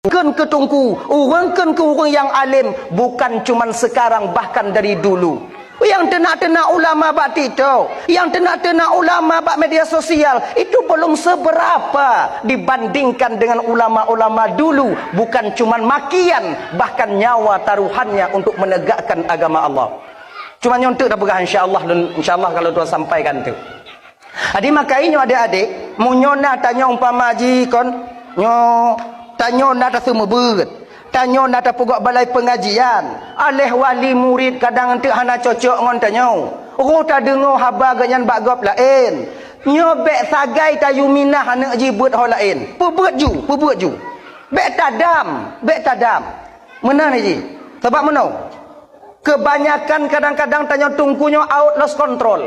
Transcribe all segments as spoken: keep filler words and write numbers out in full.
Kheun keu teungku, ureuëng kheun keu ureuëng nyang além, bukan cuman sekarang, bahkan dari dulu. Nyang teunak-teunak ulama bak TikTok, nyang teunak-teunak ulama bak media sosial, itu belum seberapa dibandingkan dengan ulama-ulama dulu, bukan cuman makian, bahkan nyawa taruhannya untuk menegakkan agama Allah. Cuma nyoe teuk tapeugah, insya Allah, insya Allah kalau Tuhan sampaikan tu. Jadi, makai nyoe adék-adék, meunyoe na tanyoe umpama jih kon, nyoe tanyoe na taseumeubeuet, tanyoe na tapeugot balai peungajian, aléh wali murit kadang teuk hana cocok ngon tanyoe. Roh tadeungoe haba geuh nyan bak gob laén. Nyoe bék sagai tayue minah aneuk jih beuet ho laén. Peubeuet ju, peubeuet ju. Bék tadam, bék tadam. Meunan jih. Sabab meunoe, kebanyakan kadang-kadang tanyoe teungku nyoe out lost control.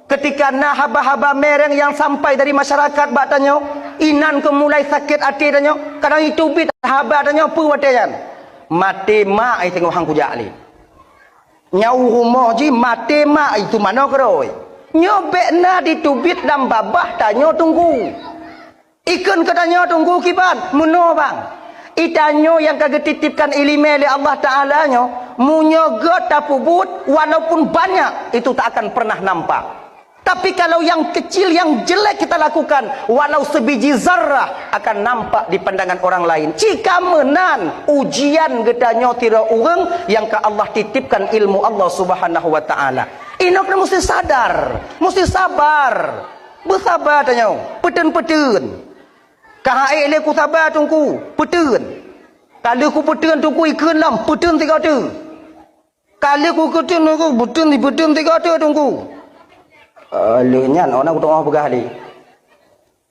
Ketika na haba-haba mereng nyang sampai dari masyarakat bak tanyoe, inan keu mulai sakét até tanyoe, kadang jiteubiet haba tanyoe peue watée nyan. Maté mak ai teungoh han kujak lé. Nyang u rumoh jih maté mak ai teumanoe keudroe. Nyoe bék na jiteubiet lam babah tanyoe teungku. Ikheun keu tanyoe teungku kiban, meunoe bang. I tanyoe nyang ka geutitipkan iéleumé lé Allah Taala nyoe, meunyoe göt tapeubuet, walaupun banyak, itu tak akan pernah nampak. Tapi kalau yang kecil, yang jelek kita lakukan, walau sebiji zarrah akan nampak di pandangan orang lain. Cika meunan ujian geutanyoe sidroe ureuëng nyang ka Allah titipkan ilmu Allah Subhanahu wa Taala. Inok na mesti sadar, mesti sabar. Beusaba tanyoe, peutén-peutén. Ka han ék lé kusaba teungku, peutén. Ka lheueh kupeuteun teungku ikheun lom, peutén sigoe teuk. Ka lheueh kukeuteun teungku, peutén, peutén sigoe teuk teungku. Eh, lheueh nyan, ona kuteungoh peugah lé.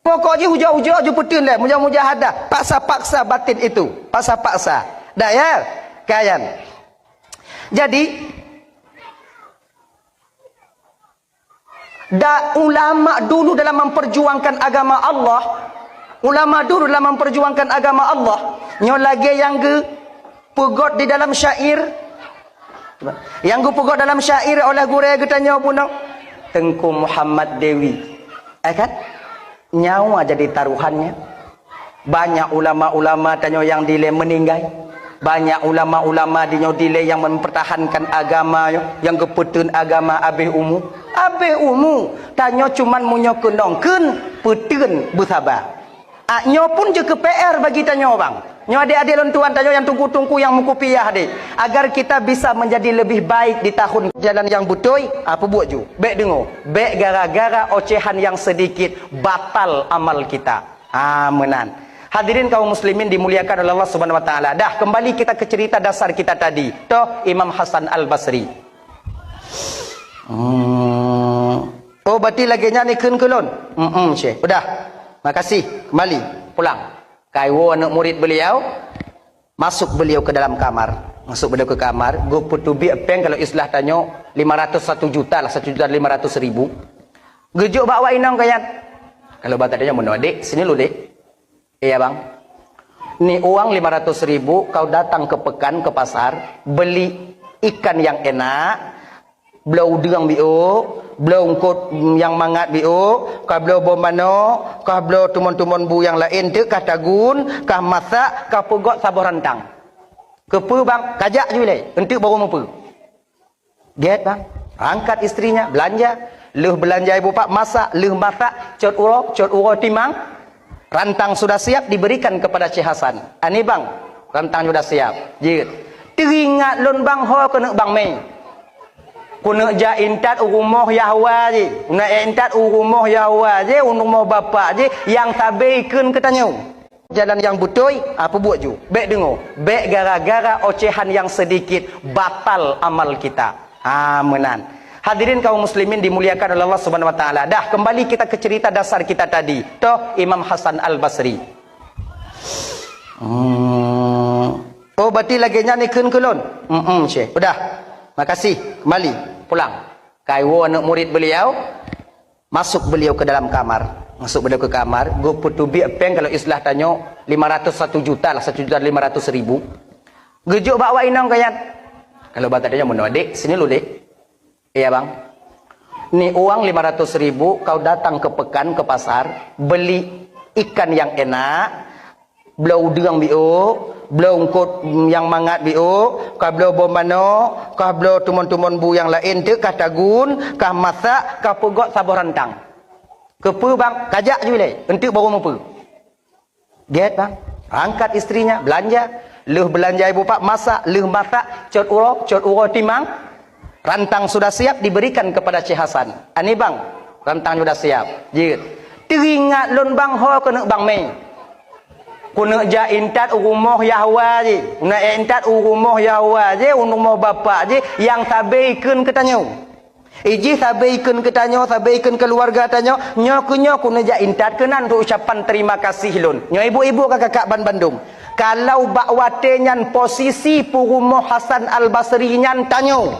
Pokok jih ujoe-ujoe ju peutén lé, muja-mujahadah, paksa-paksa batin itu, paksa-paksa. Dah ya? Kayan. Jadi, Da ulama dulu dalam memperjuangkan agama Allah, ulama dulu dalam memperjuangkan agama Allah, nyoe lagée nyang geupeugot di dalam syair, nyang geupeugot dalam syair oleh gurée geutanyoe bunoe, Teungku Muhammad Dewi. Eh kan? Nyawa jadi taruhannya. Banyak ulama-ulama tanyoe nyang dilée meuninggai. Banyak ulama-ulama di nyoe dilée nyang mempertahankan agama nyoe, nyang geupeuteun agama abéh umu. Abéh umu, tanyoe cuman meunyoe keunong kheun peuteun beusaba. Ah, nyoe pun jeuet keu P R bagi tanyoe, bang. Nyoe adék-adék lôn tuan tanyoe nyang teungku-teungku nyang meukupiah deh, agar kita bisa menjadi lebih baik di tahun jalan nyang beutôi, ah, peubuet ju. Bék deungoe, bék gara-gara ocehan nyang sedikit batal amal kita. Ah, meunan. Hadirin kaum muslimin dimuliakan oleh Allah Subhanahu wa taala. Dah, kembali kita ke cerita dasar kita tadi. Toh Imam Hasan Al-Basri. Hmm. Oh, berarti lagée nyan ikheun keu lôn. Hmm, hmm, Syekh. Udah. Makasih. Kembali. Pulang. Kaiwoe aneuk murid beliau. Masuk beliau ke dalam kamar. Masuk beliau ke kamar. Geupeuteubiet péng kalau istilah tanyoe lima ratus, satu juta lah, satu juta lima ratus ribu. Geujok bak awak inong kayat. Kalau bak tanyoe meunoe, "Dek, sini lu, Dek." "Iya, Bang." "Ni uang lima ratus ribu, kau datang ke pekan, ke pasar, beli ikan yang enak, bloe udeueng biôk, bloe eungkôt nyang mangat biôk, ka bloe bom manok, ka bloe tumon-tumon bu nyang laén teuk, ka tagun, ka masak, ka peugot saboh rantang." "Keupeue, Bang?" "Kajak ju ilée, eunteuk barô meupeue." Gét, Bang. Angkat istrinya, belanja. Lheueh belanja ibu pak masak, lheueh masak, cot uroe, cot uroe timang. Rantang sudah siap diberikan kepada Syekh Hasan. "Ani, Bang, rantang sudah siap." Jeuet. "Teuingat lôn, Bang, ho keuneuk Bang mé. Keuneuk jak intat u rumoh Yahwa jih. Keuneuk jak intat u rumoh Yahwa jih, u rumoh bapak jih, nyang sabe ikheun keu tanyoe." Jalan nyang beutôi, ah, peubuet ju. Bék deungoe. Bék gara-gara ocehan nyang sedikit batal amal kita. Ah, meunan. Hadirin kaum muslimin dimuliakan oleh Allah Subhanahu wa taala. Dah, kembali kita ke cerita dasar kita tadi. Toh Imam Hasan Al-Basri. Hmm. Oh, berarti lagée nyan ikheun keu lôn. Hmm, hmm, Syekh. Udah. Makasih. Kembali. Pulang. Kaiwoe aneuk murid beliau. Masuk beliau ke dalam kamar. Masuk beliau ke kamar, geupeuteubiet péng kalau istilah tanyoe lima ratus, satu juta lah, satu juta lima ratus ribu. Geujok bak awak inong kayat. Kalau bak tanyoe meunoe, "Dek, sini lu, Dek." "Iya, Bang." "Ni uang lima ratus ribu, kau datang ke pekan, ke pasar, beli ikan yang enak, Bloe udeueng biôk, bloe eungkôt nyang mangat biôk, ka bloe bom bano, ka bloe teumon-teumon bu nyang laén teuk, ka tagun, ka masak, ka peugöt saboh rantang. Keupeue bang? Kajak ju ilée, eunteuk barô meupeue. Gét bang, angkat istrinya, beulanja. Lheueh beulanja ibu pak masak, lheueh masak, cot uroe, cot uroe timang. Rantang sudah siap diberikan kepada Syekh Hasan. Ani bang, rantang sudah siap. Jeuet. Teuingat lôn bang ho keuneuk bang mé. Keuneuk jak intat u rumoh Yahwa jih. Keuneuk jak intat u rumoh Yahwa jih, u rumoh bapak jih, nyang sabe ikheun keu tanyoe. Ijih sabe ikheun keu tanyoe, sabe ikheun keuluwarga tanyoe, nyoe keu nyoe keuneuk jak intat keunan untuk ucapan terima kasih lôn. Nyoe ibu-ibu ka kakak ban bandum. Kalau bak watée nyan posisi peurumoh Hasan Al-Basri nyan tanyoe,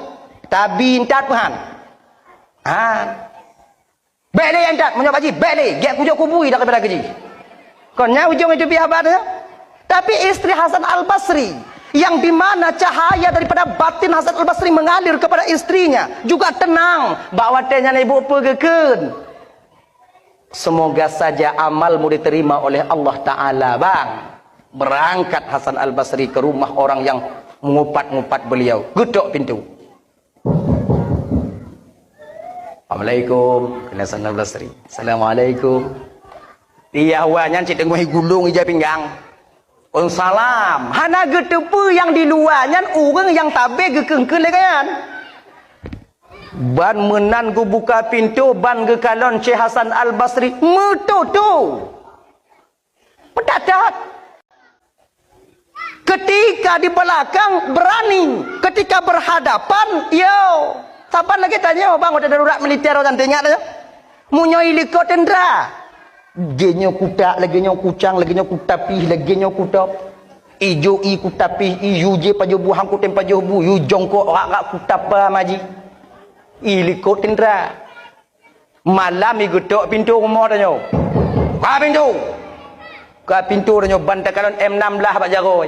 tabi intat peuhan. Han. Bék lé intat, meunyoe baji, bék lé, gét kujok kubui dah keudroe jih. Kon nyan ujong itu pihak abad tu. Tapi istri Hasan Al-Basri, yang di mana cahaya daripada batin Hasan Al-Basri mengalir kepada istrinya, juga tenang. Bak watée nyan ibu peue geukheun. Semoga saja amalmu diterima oleh Allah Ta'ala, bang. Berangkat Hasan Al-Basri ke rumah orang yang mengupat-ngupat beliau. Getok pintu. Assalamualaikum. Kena sandal belasri. Assalamualaikum. Di Yahwa nyan cit teungoh gulong ija pinggang. Waalaikumsalam. Hana geuteupeue nyang di luwa nyan ureuëng nyang sabe geukeungkeun lé geuh nyan. Ban meunan geubuka pintoe ban geukalon Syekh Hasan Al-Basri meutoto. Peutat-tat. Ketika di belakang berani, ketika berhadapan, yo. Saban lagée tanyoe bang, watée darurat militer nyan teuingat tanyoe. Meunyoe ilikot tendera, lagée nyoe kutak, lagée nyoe kucang, lagée nyoe kutapih, lagée nyoe kutop. Ijo i kutapih, i yu je pajoh bu, hang kutem pajoh bu, yu jongkok rak-rak kutapa maji. Ilikot tendera. Malam i geutok pintoe rumoh tanyoe. Ka pintoe. Ka pintoe tanyoe ban takalon M enam belas bak jaroe.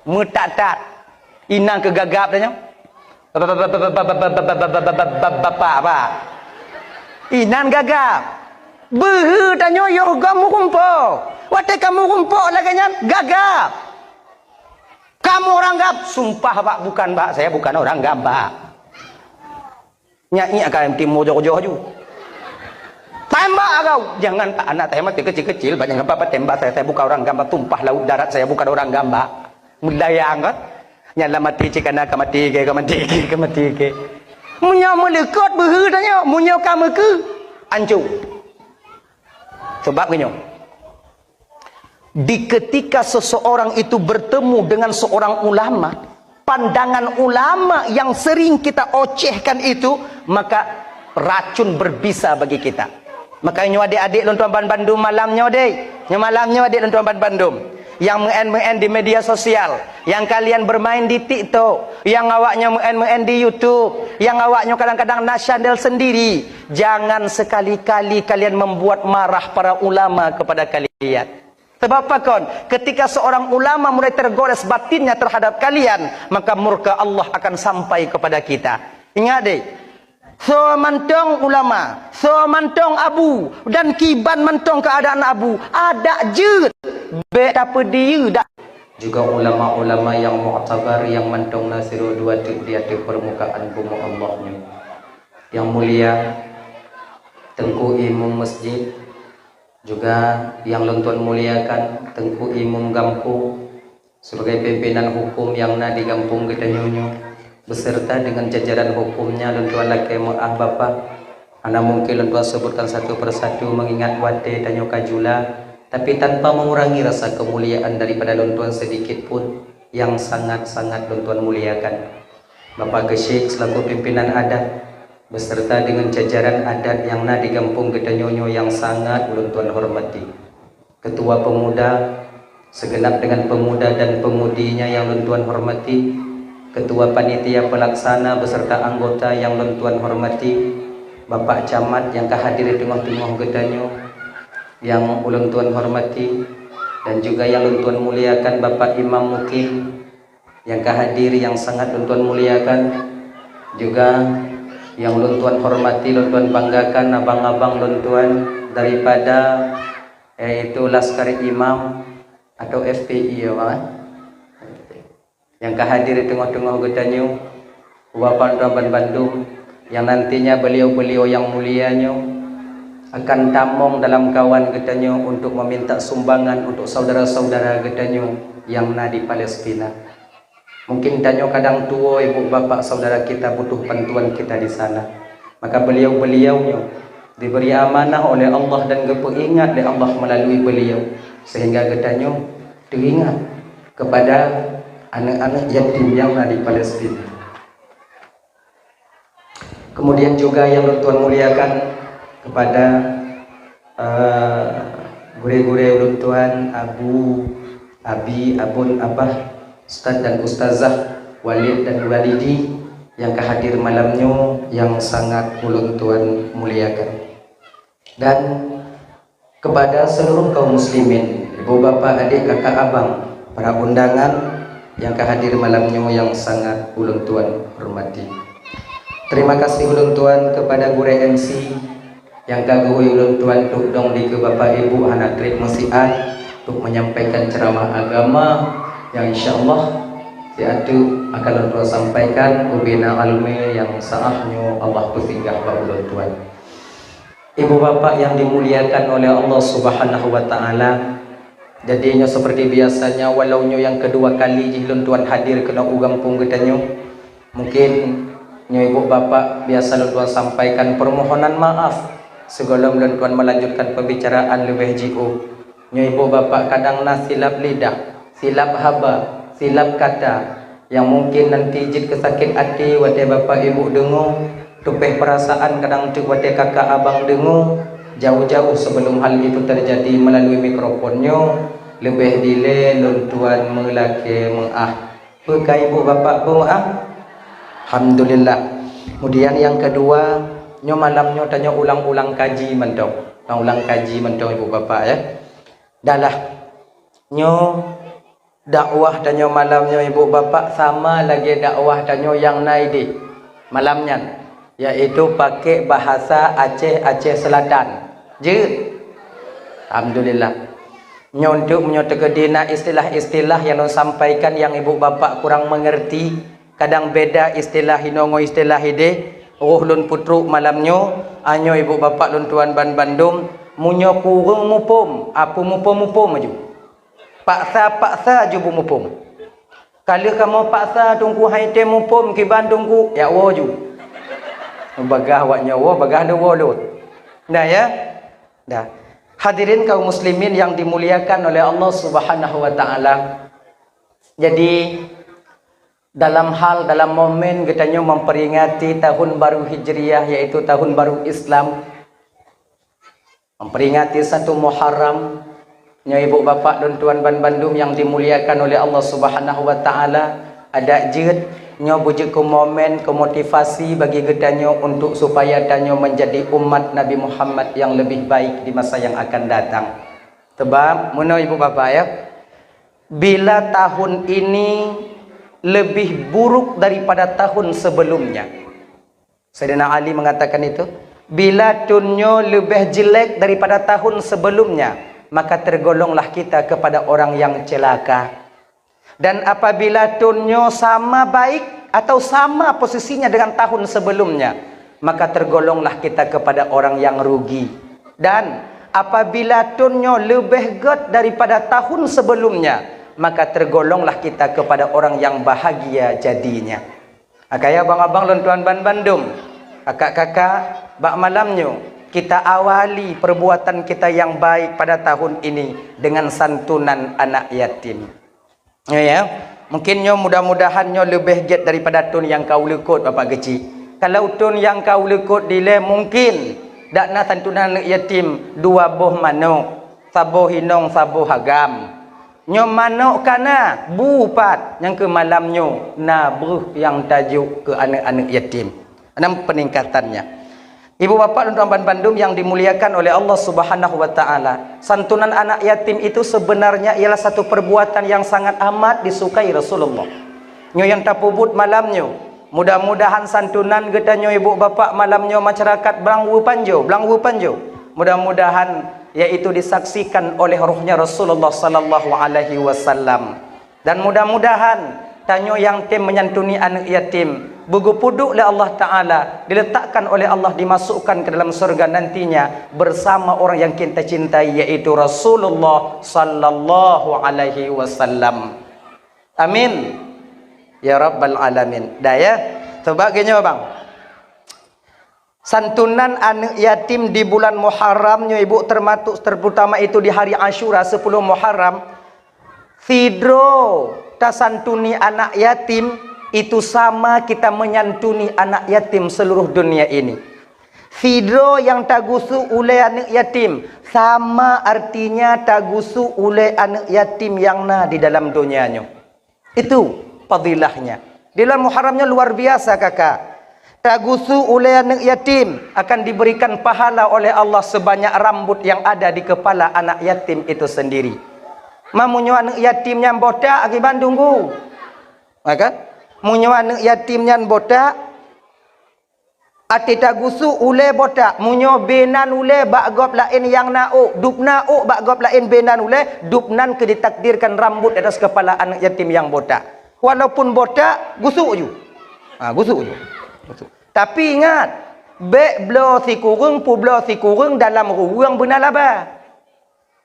Meutat-tat. Inan keu gagap tanyoe. Bapak, bapak. Inan gagap. Beuhe tanyoe yoh gob meurumpok. Watée ka meurumpok lagée nyan gagap. Kamu orang gap, sumpah bak bukan bak, saya bukan orang gap bak. Nyak-nyak ka timu joh-joh ju. Tembak agau. Jangan tak anak saya masih kecil-kecil, banyak apa tembak saya, saya bukan orang gamba tumpah laut darat, saya bukan orang gamba. Meudayang kan? Nyala mati cik kana ka mati ke, ka mati ke, ka mati ke. Meunyoe meuleukot beuhe tanyoe, meunyoe ka meuke, ancô. Sebab nyoe. Di ketika seseorang itu bertemu dengan seorang ulama, pandangan ulama yang sering kita ocehkan itu, maka racun berbisa bagi kita. Maka nyoe adik-adik lôn tuan ban bandum malam nyoe deh. Nyoe malam nyoe adik lôn tuan ban bandum. Yang meu'en-meu'en di media sosial, yang kalian bermain di TikTok, yang awaknyoe meu'en-meu'en di YouTube, yang awaknyoe kadang-kadang na channel sendiri, jangan sekali-kali kalian membuat marah para ulama kepada kalian. Sebab apa kon? Ketika seorang ulama mulai tergores batinnya terhadap kalian, maka murka Allah akan sampai kepada kita. Ingat deh, soe mantong ulama, soe mantong abu, dan kiban mantong keuadaan abu, adak jeuet, bék tapeudiyeu dak. Juga ulama-ulama yang muktabar yang mantong na sidroe dua teuk di ateueh permukaan bumoe Allah nyoe. Yang mulia, Teungku Imum Masjid, juga nyang lôn tuan muliakan Teungku Imum Gampông sebagai pimpinan hukum nyang na di gampông geutanyoe nyoe, beserta dengan jajaran hukumnya lôn tuan lakée meu'ah Bapak. Hana mungkin lôn tuan sebutkan satu persatu mengingat watée tanyoe ka jula, tapi tanpa mengurangi rasa kemuliaan daripada lôn tuan sedikit pun yang sangat-sangat lôn tuan muliakan. Bapak Geuchik selaku pimpinan adat, beserta dengan jajaran adat nyang na di gampông geutanyoe nyoe nyang sangat ulôn tuan hormati. Ketua pemuda, segenap dengan pemuda dan pemudinya nyang lôn tuan hormati, ketua panitia pelaksana beserta anggota nyang lôn tuan hormati, Bapak Camat nyang ka hadir di teungoh-teungoh geutanyoe, nyang ulôn tuan hormati, dan juga nyang lôn tuan muliakan Bapak Imam Mukim, nyang ka hadir nyang sangat lôn tuan muliakan, juga nyang lôn tuan hormati, lôn tuan banggakan abang-abang lôn tuan daripada, yaitu Laskar Imam, atau F P I ya, Bang, eh? Nyang ka hadir di teungoh-teungoh geutanyoe, Bapak Tuan ban bandum, yang nantinya beliau-beliau yang mulia nyoe akan tamong dalam kawan geutanyoe untuk meminta sumbangan untuk saudara-saudara geutanyoe yang na di Palestina. Mungkin tanyoe kadang tuwoe, ibu bapak saudara kita butuh bantuan kita di sana. Maka beliau-beliau nyoe diberi amanah oleh Allah dan geupeuingat lé Allah melalui beliau, sehingga geutanyoe teuingat kepada aneuk-aneuk yatim nyang na di Palestina. Kemudian juga yang lôn tuan muliakan kepada, eh, gurée-gurée ulôn tuan, abu, abi, abon, abah, ustaz dan ustazah, walid dan walidi yang ka hadir malam nyoe yang sangat ulôn tuan muliakan. Dan kepada seluruh kaum muslimin, ibu bapak, adik, kakak, abang, para undangan yang ka hadir malam nyoe yang sangat ulôn tuan hormati. Terima kasih ulôn tuan kepada gurée M C yang ka geuhôi ulôn tuan untuk dong di keu bapak ibu hana treb meusiat untuk menyampaikan ceramah agama yang insya Allah siat teuk akan lôn tuan sampaikan ubena almi yang saah nyoe Allah peusinggah bak ulôn tuan. Ibu bapak yang dimuliakan oleh Allah Subhanahu wa Ta'ala, jadi nyoe seperti biasanya, walau nyoe yang kedua kali jih lôn tuan hadir keunoe u gampông geutanyoe, mungkin nyoe ibu bapak biasa lôn tuan sampaikan permohonan maaf sigohlom lôn tuan melanjutkan pembicaraan leubeh jiôh. Nyoe ibu bapak kadang na silap lidah, silap haba, silap kata, yang mungkin nanti jeuet keu sakét até watée bapak ibu deungoe, tupeh peurasaan kadang teuk watée kakak abang deungoe, jauh-jauh sebelum hal itu terjadi melalui mikrofon nyoe, leubeh dilée lôn tuan meulakée meuáh. Peu ka ibu bapak peumeuáh? Alhamdulillah. Kemudian yang kedua, nyoe malam nyoe tanyoe ulang-ulang kaji mantong. Ulang-ulang kaji mantong ibu bapak ya. Dahlah. Nyoe dakwah tanyoe malam nyoe ibu bapak sama lagée dakwah tanyoe nyang na ideh malam nyan, yaitu pakai bahasa Aceh, Aceh Selatan. Jeuet? Alhamdulillah. Nyoe untuk meunyoe teukeudi na istilah-istilah nyang lôn sampaikan nyang ibu bapak kurang mengerti, kadang beda istilah inoe ngon istilah ideh, roh lôn peutrok malam nyoe, anyoe ibu bapak lôn tuan ban bandum, meunyoe kureueng muphom, apeue muphom-muphom aju. Paksa-paksa ju beumuphom. Ka lheueh kamoe paksa Teungku hai tém muphom kiban Teungku, jak woe ju. Bagah awak nyoe woe, bagah lôn woe lôn. Dah ya? Dah. Hadirin kaum muslimin yang dimuliakan oleh Allah Subhanahu wa Ta'ala. Jadi, dalam hal, dalam momen geutanyoe memperingati tahun baru Hijriah, yaitu tahun baru Islam, memperingati satu Muharram, nyoe ibu bapak dan tuan ban bandum yang dimuliakan oleh Allah Subhanahu wa Ta'ala, adak jeuet nyoe beujeuet keu momen, keu motivasi bagi geutanyoe untuk supaya tanyoe menjadi umat Nabi Muhammad yang lebih baik di masa yang akan datang. Sebab, meunoe ibu bapak ya, bila tahun ini lebih buruk daripada tahun sebelumnya. Saidina Ali mengatakan itu, bila thôn nyoe leubeh jelek daripada tahun sebelumnya, maka tergolonglah kita kepada orang yang celaka. Dan apabila thôn nyoe sama baik atau sama posisinya dengan tahun sebelumnya, maka tergolonglah kita kepada orang yang rugi. Dan apabila thôn nyoe leubeh gét daripada tahun sebelumnya, maka tergolonglah kita kepada orang yang bahagia jadinya. Maka ya abang-abang lôn tuan ban bandum, kakak-kakak, bak malam nyoe kita awali perbuatan kita yang baik pada tahun ini dengan santunan anak yatim. Ya, ya. Mungkin nyoe mudah-mudahan nyoe leubeh gét daripada thôn nyang ka uleukot bapak geuchik. Kalau thôn nyang ka uleukot dilée mungkin dak na santunan aneuk yatim dua boh manok, saboh inong, saboh agam. Nyoe manok ka na, bu pat, nyang keu malam nyoe na breuh nyang tajok keu aneuk-aneuk yatim. Nyan peningkatannya. Ibu bapak dan tuan bandum yang dimuliakan oleh Allah Subhanahu wa Ta'ala, santunan anak yatim itu sebenarnya ialah satu perbuatan yang sangat amat disukai Rasulullah. Nyoe nyang tapeubuet malam nyoe. Mudah-mudahan santunan geutanyoe ibu bapak malam nyoe masyarakat Blang Weupanjo, Blang Weupanjo. Mudah-mudahan yaitu disaksikan oleh rohnya Rasulullah sallallahu alaihi wasallam. Dan mudah-mudahan tanyoe nyang tem menyantuni aneuk yatim, beugeupeuduk lé Allah Ta'ala, diletakkan oleh Allah, dimasukkan ke dalam surga nantinya bersama orang yang kita cintai, yaitu Rasulullah sallallahu alaihi wasallam. Amin ya rabbal alamin. Dah ya. Coba geutanyoe bang. Santunan aneuk yatim di bulan Muharram nyoe, Ibu, termasuk terutama itu di hari Asyura, sepuluh Muharram. Sidroe tasantuni anak yatim, itu sama kita menyantuni anak yatim seluruh dunia ini. Sidroe nyang tagusu ulée aneuk yatim, sama artinya tagusu ulée aneuk yatim nyang na di dalam donya nyoe. Itu fadilahnya. Di bulan Muharram nyoe luar biasa, kakak. Tagusu ulée aneuk yatim akan diberikan pahala oleh Allah sebanyak rambut yang ada di kepala anak yatim itu sendiri. Ma meunyoe aneuk yatim nyan botak, akiban tunggu. Ha kan? Meunyoe aneuk yatim nyan botak, até tagusu ulée botak, meunyoe beunan ulée bak gob laén nyang na ôk, dub na ôk bak gob laén beunan ulée, dub nan keu ditakdirkan rambut di atas kepala aneuk yatim nyang botak. Walaupun botak, gusuk ju. Ha, gusuk ju. Gusuk. Tapi ingat, bék bloe sikureueng, peubloe sikureueng dalam ruweueng beuna laba.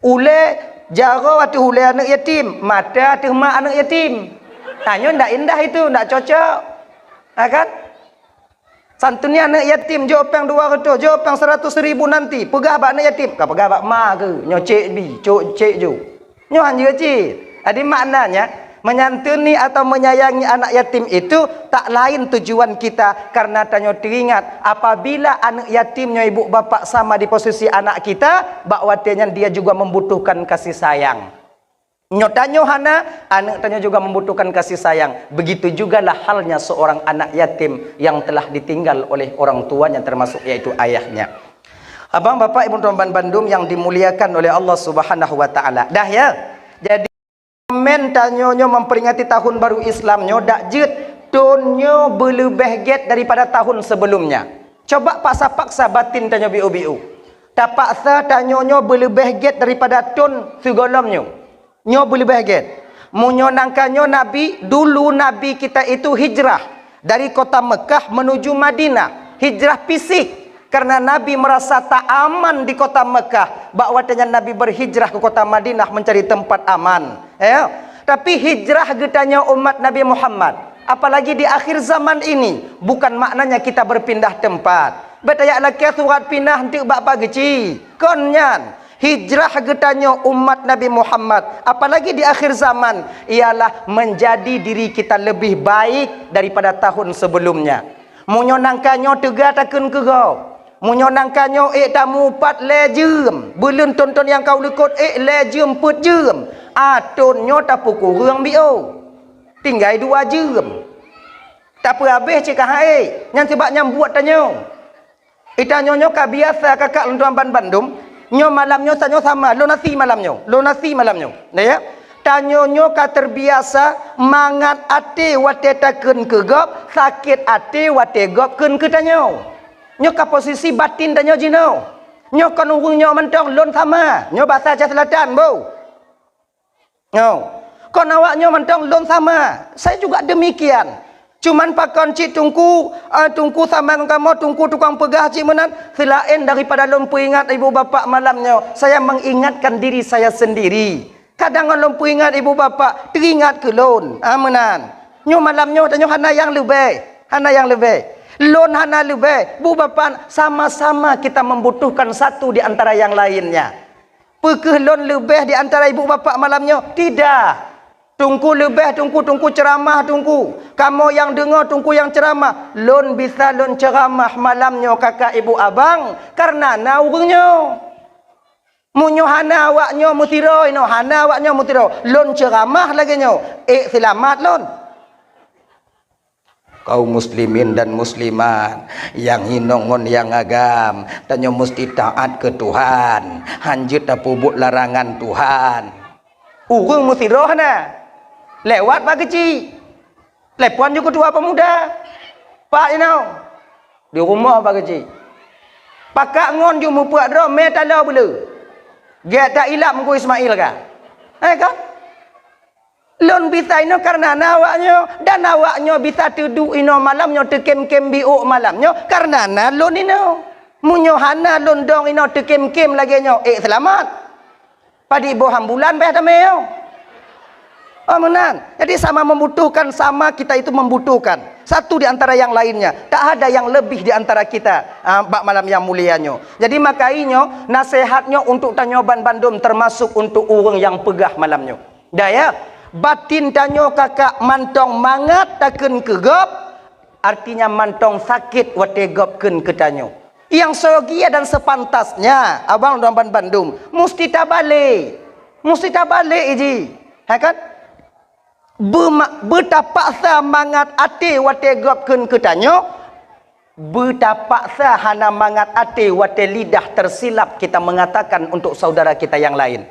Ulée jaroe ateueh ulée aneuk yatim, mata ateueh mak aneuk yatim. Tanyoe ndak indah itu, ndak cocok. Ha kan? Santuni aneuk yatim, jok péng dua ratus, jok péng seratus ribu nanti, peugah bak aneuk yatim, ka peugah bak ma keuh, nyoe cék bi, cok cék ju. Nyoe han jeuet cit. Jadi maknanya, menyantuni atau menyayangi anak yatim itu tak lain tujuan kita karena tanyoe teuingat apabila aneuk yatim nyoe ibu bapak sama di posisi anak kita, bak watée nyan dia juga membutuhkan kasih sayang. Nyoe tanyoe hana, aneuk tanyoe juga membutuhkan kasih sayang. Begitu jugalah halnya seorang anak yatim yang telah ditinggal oleh orang tuanya, termasuk yaitu ayahnya. Abang, bapak, ibu, teman bandum yang dimuliakan oleh Allah Subhanahu wa Ta'ala. Dah ya. Jadi, momen tanyoe nyoe memperingati tahun baru Islam nyoe dak jeuet thon nyoe beuleubeh gét daripada tahun sebelumnya. Coba paksa-paksa batin tanyoe biu-biu. Tapaksa tanyoe nyoe beuleubeh gét daripada thon sigohlom nyoe. Nyoe beuleubeh gét. Meunyoe nangka nyoe Nabi, dulu Nabi kita itu hijrah dari kota Mekah menuju Madinah, hijrah fisik. Karena Nabi merasa tak aman di kota Mekah, bak watée nyan Nabi berhijrah ke kota Madinah mencari tempat aman. Ya. Tapi hijrah geutanyoe umat Nabi Muhammad, apalagi di akhir zaman ini, bukan maknanya kita berpindah tempat. Bék tajak lakée surat pinah enteuk bak Pak Geuchik. Kon nyan. Hijrah geutanyoe umat Nabi Muhammad, apalagi di akhir zaman, ialah menjadi diri kita lebih baik daripada tahun sebelumnya. Meunyoe nangka nyoe teuga takheun keu gob, meunyoe nangka nyoe ék tamu pat lhée jeuem, buleuen thon-thon nyang ka u likot ék lhée jeuem peuet jeuem, a thon nyoe tapeukureueng biôh, tinggai dua jeuem. Tapeuhabéh cit ka han ék, nyan sabab nyang buet tanyoe. Geutanyoe nyoe ka biasa, kakak lôn tuan ban bandum, nyoe malam nyoe tanyoe sama, lôn asie malam nyoe, lôn asie malam nyoe. Nah, ya. Tanyoe nyoe ka terbiasa mangat até watée takheun keu gob, sakét até watée gob kheun keu tanyoe. Nyoe ka posisi batin tanyoe jinoe. Nyoe kon ureuëng nyoe mantong lôn sama, nyoe basa Aceh Selatan, bu. Nyoe. Kon awak nyoe mantong lôn sama. Saya juga demikian. Cuman pakon cit teungku, eh, teungku sama ngon kamoe, teungku tukang peugah cit meunan, seulaén daripada lôn peuingat ibu bapak malam nyoe, saya mengingatkan diri saya sendiri. Kadang ngon lôn peuingat ibu bapak, teuingat keu lôn. Ah, meunan. Nyoe malam nyoe tanyoe hana nyang leubeh, hana nyang leubeh. Lôn hana leubeh, bu bapak, sama-sama kita membutuhkan satu di antara yang lainnya. Peu kheueh lôn leubeh di antara ibu bapak malam nyoe? Tidak. Teungku leubeh, teungku, teungku ceramah, teungku. Kamoe nyang deungoe, teungku nyang ceramah. Lôn bisa lôn ceramah malam nyoe, kakak, ibu, abang, karena na ureuëng nyoe. Meunyoe hana awak nyoe meusidroe inoe, hana awak nyoe meusidroe, lôn ceramah lagée nyoe, ék seulamat lôn. Kaum muslimin dan muslimat, nyang inong ngon nyang agam, tanyoe musti taát keu Tuhan, hanjeuet tapeubuet larangan Tuhan. Ureuëng meusidroe na, lewat Pak Geuchik, telepon ju keutua pemuda, "Pak, inoe di rumoh Pak Geuchik, pakak ngon ju meupuak droe mé taloe beuleu." Gét that ilap Teungku Ismail ka? Eh kan? Lôn bisa inoe kareuna na awaknyoe, dan awaknyoe bisa teuduek inoe malam nyoe, teukém-kém biôk malam nyoe kareuna na lôn inoe. Meunyoe hana lôn dong inoe teukém-kém lagée nyoe, ék seulamat. Padit boh hambulan payah tamé nyoe. Oh, meunan. Jadi sama membutuhkan, sama kita itu membutuhkan. Satu di antara yang lainnya. Tak ada yang lebih di antara kita, ah, bak malam yang mulia nyoe. Jadi maka inyoe, nasihat nyoe untuk tanyoe ban bandum, termasuk untuk ureuëng nyang peugah malam nyoe. Daya, batin tanyoe kakak mantong mangat takheun keu gob, artinya mantong sakét watée gob kheun keu tanyoe. Nyang seugia dan sepantasnya, abang dan ban bandum, musti tabalek. Musti tabalek ji. Ha kan? Beuma-, beutapaksa mangat até watée gob kheun keu tanyoe, beutapaksa hana mangat até watée lidah tersilap kita mengatakan untuk saudara kita yang lain.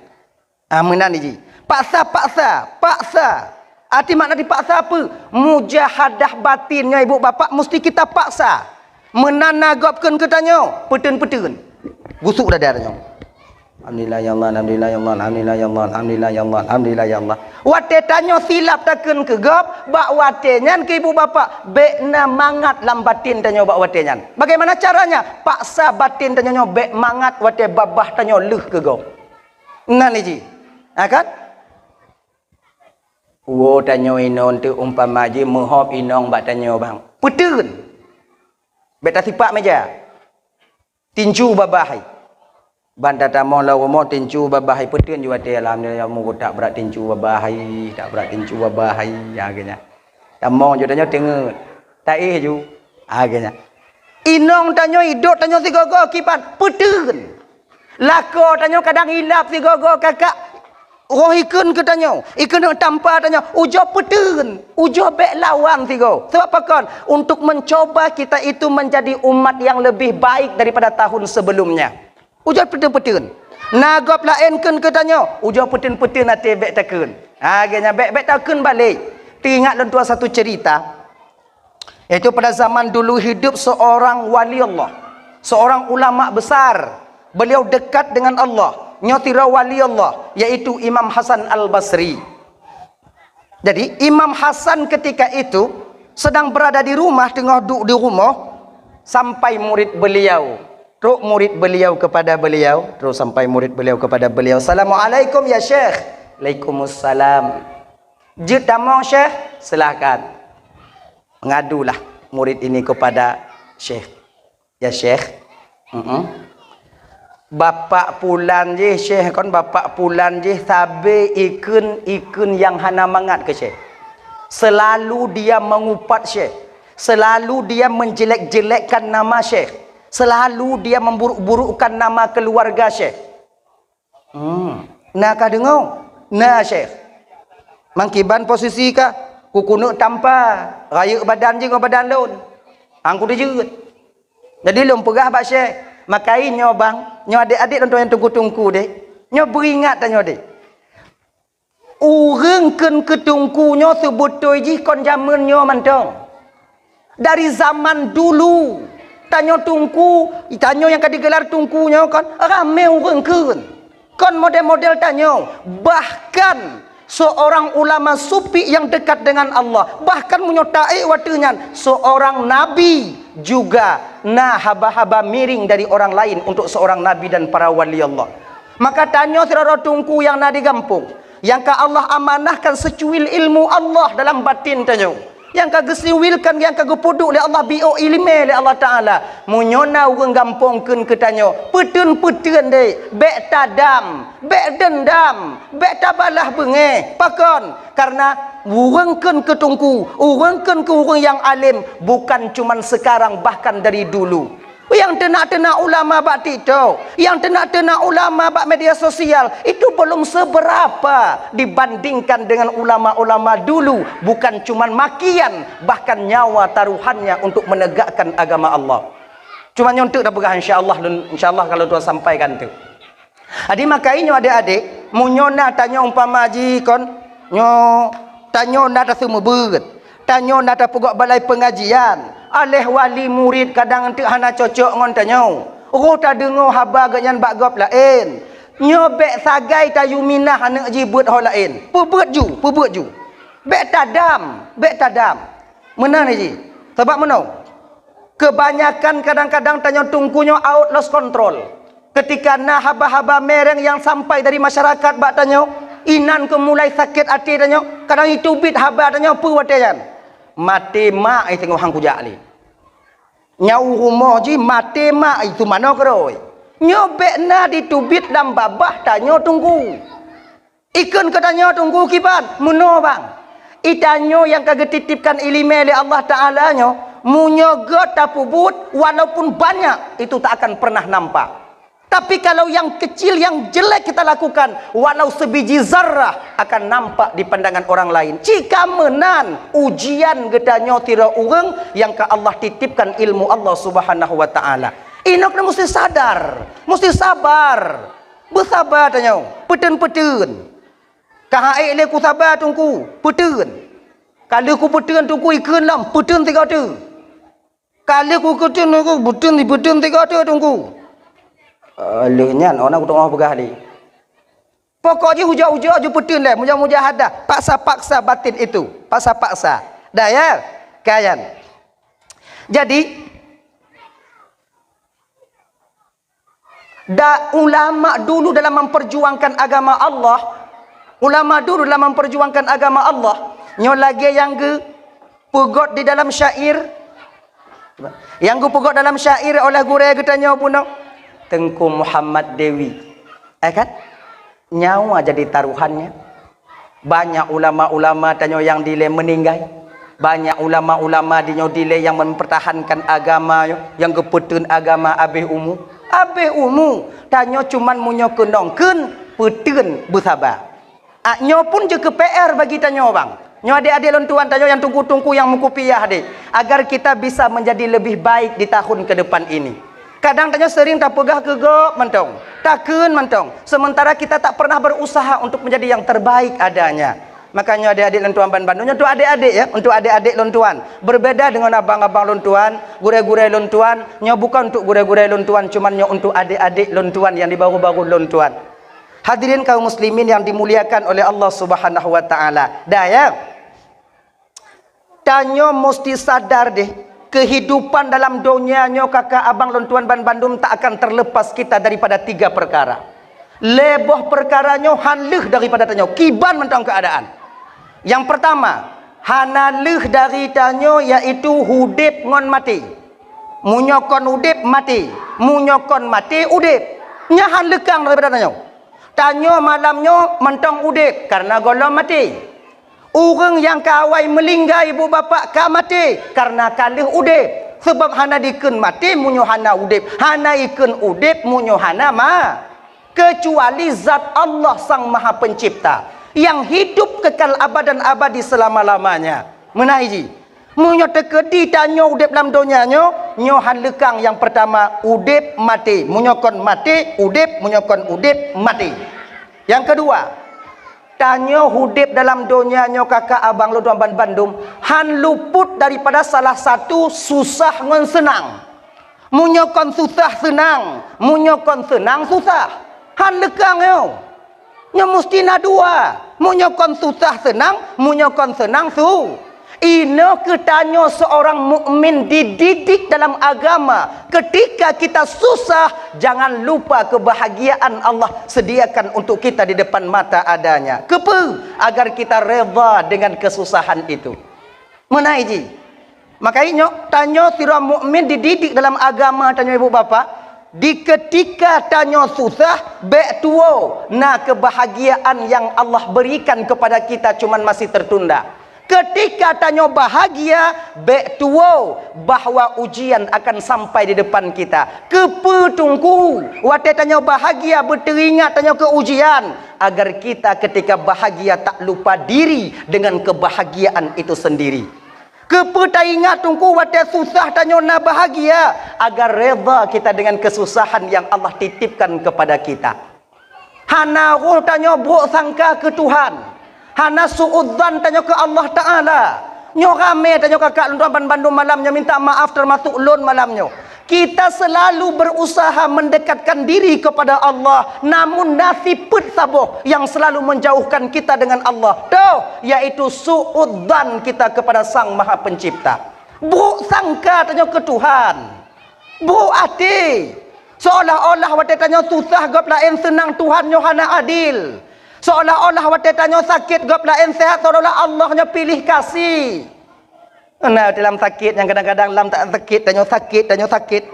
Ah, meunan ji. Paksa, paksa, paksa. Arti makna dipaksa apa? Mujahadah batin nyoe ibu bapak musti kita paksa. Meunan na gob kheun keu tanyoe, peuteun-peuteun. Gusuk dada tanyoe. Alhamdulillah ya Allah, alhamdulillah ya Allah, alhamdulillah ya Allah, alhamdulillah ya Allah, alhamdulillah ya Allah. Watée tanyoe silap takheun keu gob, bak watée nyan keu ibu bapak, bék na mangat lam batin tanyoe bak watée nyan. Bagaimana caranya? Paksa batin tanyoe nyoe bék mangat watée babah tanyoe lheueh keu gob. Nan ji. Ha kan? Woe tanyoe inong teuh umpama jih meuhop inong bak tanyoe bang. Peuteun. Bék tasipak meja. Tincu babah hai. Ban tatamong lam rumoh tincu babah hai peuteun ju watée alhamdulillah mu tak brat tincu babah hai, tak brat tincu babah hai. Ya geunya. Tamong ju tanyoe teungeut. Taéh ju. Ha geunya. Inong tanyoe idot tanyoe sigogo kiban peuteun. Lakoe tanyoe kadang ilap sigogo kakak roh ikheun keu tanyoe, ikheun tampa tanyoe, ujoe peuteun, ujoe bék lawan sigoe. Sebab pakon? Untuk mencoba kita itu menjadi umat yang lebih baik daripada tahun sebelumnya. Ujoe peuteun-peuteun. Na gob laén kheun keu tanyoe, ujoe peuteun-peuteun até bék takheun. Ha geunya bék, bék takheun balek. Teuingat lôn tuan satu cerita. Yaitu pada zaman dulu hidup seorang wali Allah, seorang ulama besar. Beliau dekat dengan Allah. Nyoe sidroe wali Allah, yaitu Imam Hasan Al-Basri. Jadi, Imam Hasan ketika itu sedang berada di rumah, teungoh duek di rumoh, sampai murid beliau. Trok murid beliau kepada beliau, terus sampai murid beliau kepada beliau, "Assalamualaikum ya Syekh." "Waalaikumsalam." "Jeuet tamong Syekh?" "Silahkan." Mengadulah murid ini kepada Syekh. "Ya Syekh, mm-mm, bapak pulan jih Syekh, kon bapak pulan jih sabe ikheun-ikheun nyang hana mangat keu Syekh. Selalu dia mengupat Syekh. Selalu dia menjelek-jelekkan nama Syekh. Selalu dia memburuk-burukkan nama keluarga Syekh." Hmm. Na ka deungoe? Na, Syekh. Mangkiban posisi ka, kukuneuk tampa, rayeuk badan jih ngon badan lôn. Angku teujeuet. Jadi lôn peugah bak Syekh, makai nyoe bang, nyoe adék-adék lôn tuan nyang teungku-teungku deh. Nyoe beuingat tanyoe deh. Ureuëng kheun keu teungku nyoe seubeutôi jih kon jameun nyoe mantong. Dari zaman dulu, tanyoe teungku, tanyoe nyang ka digelar teungku nyoe kon ramé ureuëng kheun. Kon model-model tanyoe. Bahkan seorang ulama sufi yang dekat dengan Allah, bahkan meunyoe taék watée nyan, seorang nabi juga na haba-haba miring dari orang lain untuk seorang nabi dan para wali Allah. Maka tanyoe sidroe teungku nyang na di gampông, nyang ka Allah amanahkan seucuil ilmu Allah dalam batin tanyoe, nyang ka geusiwilkan, nyang ka geupeuduek lé Allah, biôk ileumé lé Allah Taala. Meunyoe na ureuëng gampông kheun keu tanyoe, peuteun-peuteun deh, bék tadam, bék deundam, bék tabalah beungéh. Pakon? Karena ureuëng kheun keu teungku, ureuëng kheun keu ureuëng nyang além, bukan cuman sekarang, bahkan dari dulu. Nyang teunak-teunak ulama bak TikTok, nyang teunak-teunak ulama bak media sosial, itu belum seberapa dibandingkan dengan ulama-ulama dulu, bukan cuman makian, bahkan nyawa taruhannya untuk menegakkan agama Allah. Cuma nyoe teuk tapeugah, insya Allah lôn, insya Allah kalau Tuhan sampaikan teuk. Jadi makai nyoe adék-adék, meunyoe na tanyoe umpama jih kon, nyoe tanyoe na taseumeubeut, tanyoe na tapeugot balai peungajian, aléh wali murit kadang teuk hana cocok ngon tanyoe. Roh tadeungoe haba geuhnyan bak gob laén. Nyoe bék sagai tayue minah aneuk jih beuet ho laén. Peubeuet ju, peubeuet ju. Bék tadam, bék tadam. Meunan jih. Sabab meunoe, keubanyakan kadang-kadang tanyoe teungku nyoe out lost control. Keutika na haba-haba miréng nyang sampai dari masyarakat bak tanyoe, inan keu mulai sakét até tanyoe, kadang jiteubiet haba tanyoe peue watée nyan. Maté mak, eh, teungoh han kujak lé. Nyan u rumoh jih maté mak, eh, teumanoe keudroe. Nyoe bék na jiteubiet lam babah tanyoe teungku. Ikheun keu tanyoe teungku kiban, meunoe bang. I tanyoe nyang ka geutitipkan iéleumé lé Allah Taala nyoe, meunyoe göt tapeubuet, walaupun banyak, itu tak akan pernah nampak. Tapi kalau yang kecil, yang jelek kita lakukan, walau sebiji zarrah akan nampak di pandangan orang lain. Cit ka meunan ujian geutanyoe sidroe ureuëng nyang ka Allah titipkan ilmu Allah Subhanahu wa Taala. Inok na mesti sadar, mesti sabar. Beusaba tanyoe, peuteun-peuteun. Ka han ék lé kusaba teungku, peuteun. Ka lheueh kupeuteun teungku ikheun lom, peuteun sigoe teuk. Ka lheueh kukeuteun teungku, peuteun, peuteun sigoe teuk teungku. Eh, lheueh nyan, ona kuteungoh peugah lé. Pokok jih ujoe-ujoe ju peuteun lé, muja-mujahadah, paksa-paksa batin itu, paksa-paksa. Dah ya? Kayan. Jadi, Da ulama dulu dalam memperjuangkan agama Allah, ulama dulu dalam memperjuangkan agama Allah, nyoe lagée nyang geupeugot di dalam syair, nyang geupeugot dalam syair oleh gurée geutanyoe bunoe, Teungku Muhammad Dewi. Eh kan? Nyawa jadi taruhannya. Banyak ulama-ulama tanyoe nyang dilée meuninggai. Banyak ulama-ulama di nyoe dilée nyang mempertahankan agama nyoe, nyang geupeuteun agama abéh umu. Abéh umu, tanyoe cuman meunyoe keunong kheun peuteun beusaba. Ah, nyoe pun jeuet keu P R bagi tanyoe, bang. Nyoe adék-adék lôn tuan tanyoe nyang teungku-teungku nyang meukupiah deh, agar kita bisa menjadi lebih baik di tahun ke depan ini. Kadang tanyoe sering tapeugah keu gob mantong, takheun mantong, sementara kita tak pernah berusaha untuk menjadi yang terbaik adanya. Makanya adék-adék lôn tuan ban bandum, nyoe untuk adék-adék ya, untuk adék-adék lôn tuan. Berbeda dengan abang-abang lôn tuan, gurée-gurée lôn tuan, nyoe bukan untuk gurée-gurée lôn tuan, cuman nyoe untuk adék-adék lôn tuan yang di baru-baru lôn tuan. Hadirin kaum muslimin yang dimuliakan oleh Allah Subhanahu wa taala. Dah ya. Tanyoe musti sadar deh, kehidupan dalam donya nyoe kaka abang lôn tuan ban bandum tak akan terlepas kita daripada tiga perkara. Lhée boh perkara nyoe han lheueh daripada tanyoe, kiban mantong keuadaan. Nyang pertama, hana lheueh dari tanyoe yaitu udeb ngon maté. Meunyoe kon udeb, maté. Meunyoe kon maté, udeb. Nyan han leukang daripada tanyoe. Tanyoe malam nyoe mantong udeb karena gohlom maté. Ureuëng nyang ka awai meulinggai ibu bapak ka maté karena ka lheueh udeb, sabab hana dikheun maté meunyoe hana udeb, hana ikheun udeb meunyoe hana ma-, keucuali zat Allah Sang Maha Pencipta yang hidup kekal abadan abadi selama-lamanya. Meunan jih, meunyoe teukeudi tanyoe udeb lam donya nyoe, nyoe han leukang nyang pertama udeb maté, meunyoe kon maté udeb, meunyoe kon udeb maté. Nyang keudua, tanyoe udeb dalam donya nyoe kaka abang lôn tuan ban bandum han luput daripada salah satu susah ngon seunang. Meunyoe kon susah seunang, meunyoe kon seunang susah. Han leukang nyoe. Nyoe musti na dua. Meunyoe kon susah seunang, meunyoe kon seunang su-, Inoe keuh tanyoe seorang mukmin dididik dalam agama. Ketika kita susah, jangan lupa kebahagiaan Allah sediakan untuk kita di depan mata adanya. Keupeue? Agar kita redha dengan kesusahan itu. Meunan jih. Maka inyoe, tanyoe sidroe mukmin dididik dalam agama tanyoe ibu bapak, di ketika tanyoe susah, bék tuwoe na kebahagiaan yang Allah berikan kepada kita cuman masih tertunda. Ketika tanyoe bahagia, bék tuwoe bahwa ujian akan sampai di depan kita. Keupeue teungku, watée tanyoe bahagia beuteuingat tanyoe keu ujian, agar kita ketika bahagia tak lupa diri dengan kebahagiaan itu sendiri. Keupeue taingat teungku watée susah tanyoe na bahagia, agar redha kita dengan kesusahan yang Allah titipkan kepada kita. Hana roh tanyoe brok sangka keu Tuhan, hana suudzan tanyoe keu Allah Taala. Nyoe ramé tanyoe kakak lôn tuan ban bandum malam nyoe minta maaf, teumasok lôn malam nyoe. Kita selalu berusaha mendekatkan diri kepada Allah, namun na sifeuet saboh yang selalu menjauhkan kita dengan Allah. Toh, yaitu su'udzan kita kepada Sang Maha Pencipta. Buruk sangka tanyoe keu Tuhan. Buruk até. Seolah-olah watée tanyoe susah gob laén, seunang Tuhan nyoe hana adil. Seolah-olah watée tanyoe sakét gob laén seuhat, seolah-olah Allah nyoe piléh kasih. Na dalam sakét nyang kadang-kadang lam tak sakét, tanyoe sakét, tanyoe sakét.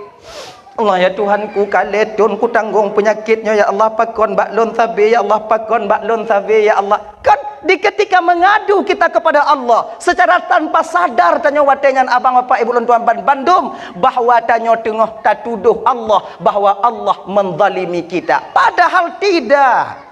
Allah, ya Tuhanku, ka lhèe thon kutanggong peunyakét nyoe, ya Allah, pakon bak lôn sabe, ya Allah, pakon bak lôn sabe, ya Allah. Kan di ketika mengadu kita kepada Allah, secara tanpa sadar tanyoe watée nyan, abang, bapak, ibu lôn tuan ban-, bandum, bahwa tanyoe teungoh tatudoh Allah, bahwa Allah menzalimi kita. Padahal tidak.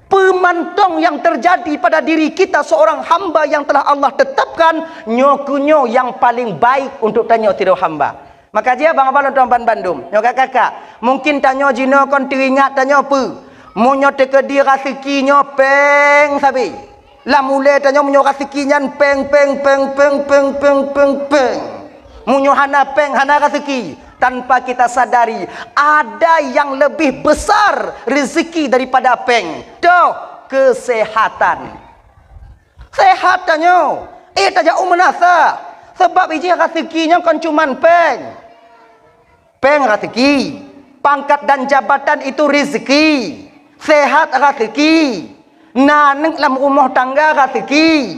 Peumantong nyang teujadi pada diri kita seorang hamba nyang telah Allah tetapkan, nyoe keuh nyoe nyang paleng baik untuk tanyoe sidroe hamba. Maka jih abang-abang lôn tuan ban-, bandum, nyoe kakak-kakak, mungkin tanyoe jinoe kon teuingat tanyoe peue? Meunyoe teukeudi raseuki nyoe péng sabe. Lam ulée tanyoe meunyoe raseuki nyan péng, péng, péng. Meunyoe hana péng, hana raseuki. Tanpa kita sadari, ada yang lebih besar rezeki daripada péng. Toh, kesehatan. Sehat tanyoe. Eh, tajak u meunasah. Sebab ijih raseuki nyoe kon cuman péng. Péng raseuki. Pangkat dan jabatan itu rezeki. Sehat raseuki. Na aneuk lam rumoh tangga raseuki.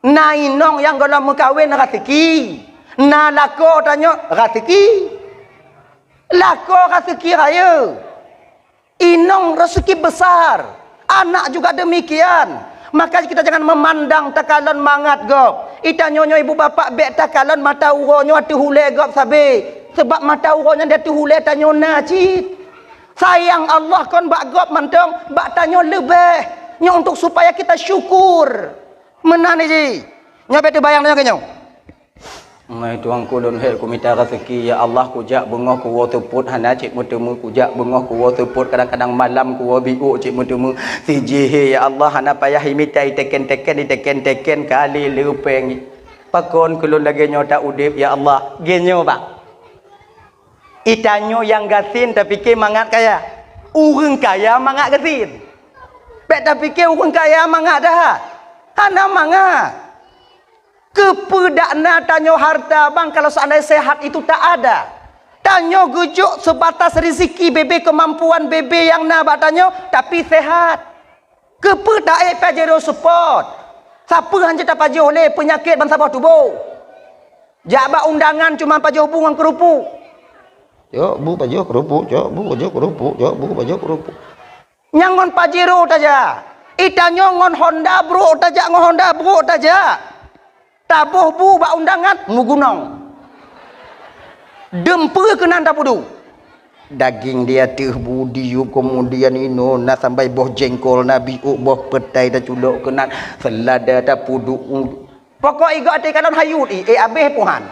Na inong nyang gohlom meukawen raseuki. Na lakoe tanyoe raseuki. Lakoe raseuki rayeuk. Inong raseuki besar. Anak juga demikian. Maka kita jangan memandang takalon mangat gob. Itanyoe nyoe ibu bapak bék takalon mata uroe nyoe ateueh ulée gob sabe. Sebab mata uroe nyan di ateueh ulée tanyoe na cit. Sayang Allah kon bak gob mantong, bak tanyoe leubeh. Nyoe untuk supaya kita syukur. Meunan jih. Nyoe bék teubayang tanyoe keu nyoe. Ngai tuang kulôn, hei kumita raseuki, ya Allah, kujak beungoh kuwoe seupôt hana cit meuteumé, kujak beungoh kuwoe seupôt kadang-kadang malam kuwoe biôk cit meuteumé. Sijih, hei ya Allah, hana payah imita iteken-teken, iteken-teken kali leupeng. Pakon keu lôn lagée nyoe ta udeb, ya Allah? Geuh nyoe bang. Itanyoe nyang gasien tapike mangat kaya. Ureuëng kaya mangat gasien. Bék tapike ureuëng kaya mangat that. Hana mangat. Keupeue dak na tanyoe harta bang kalau seandai sehat itu tak ada? Tanyoe geujok sebatas rezeki bebe kemampuan bebe nyang na bak tanyoe, tapi sehat. Keupeue taék Pajero Sport? Sapeue hanjeuet tapajoh lé peunyakét bansaboh tuboh? Jak bak undangan cuma pajoh bu ngon keurupuk. Cok bu pajoh keurupuk, cok bu pajoh keurupuk, cok bu pajoh keurupuk. Nyang ngon Pajero tajak. Itanyoe ngon Honda brok tajak, ngon Honda brok tajak. Taboh bu bak undangan, meugunong. Dum peue keunan tapeuduek. Daging di ateueh bu diyueb, kemudian inoe na sambai boh jengkol, na biôk boh peutai taculok keunan, seulada tapeuduek. Pokok igoe até kalon hayut i, eh, abéh puhan.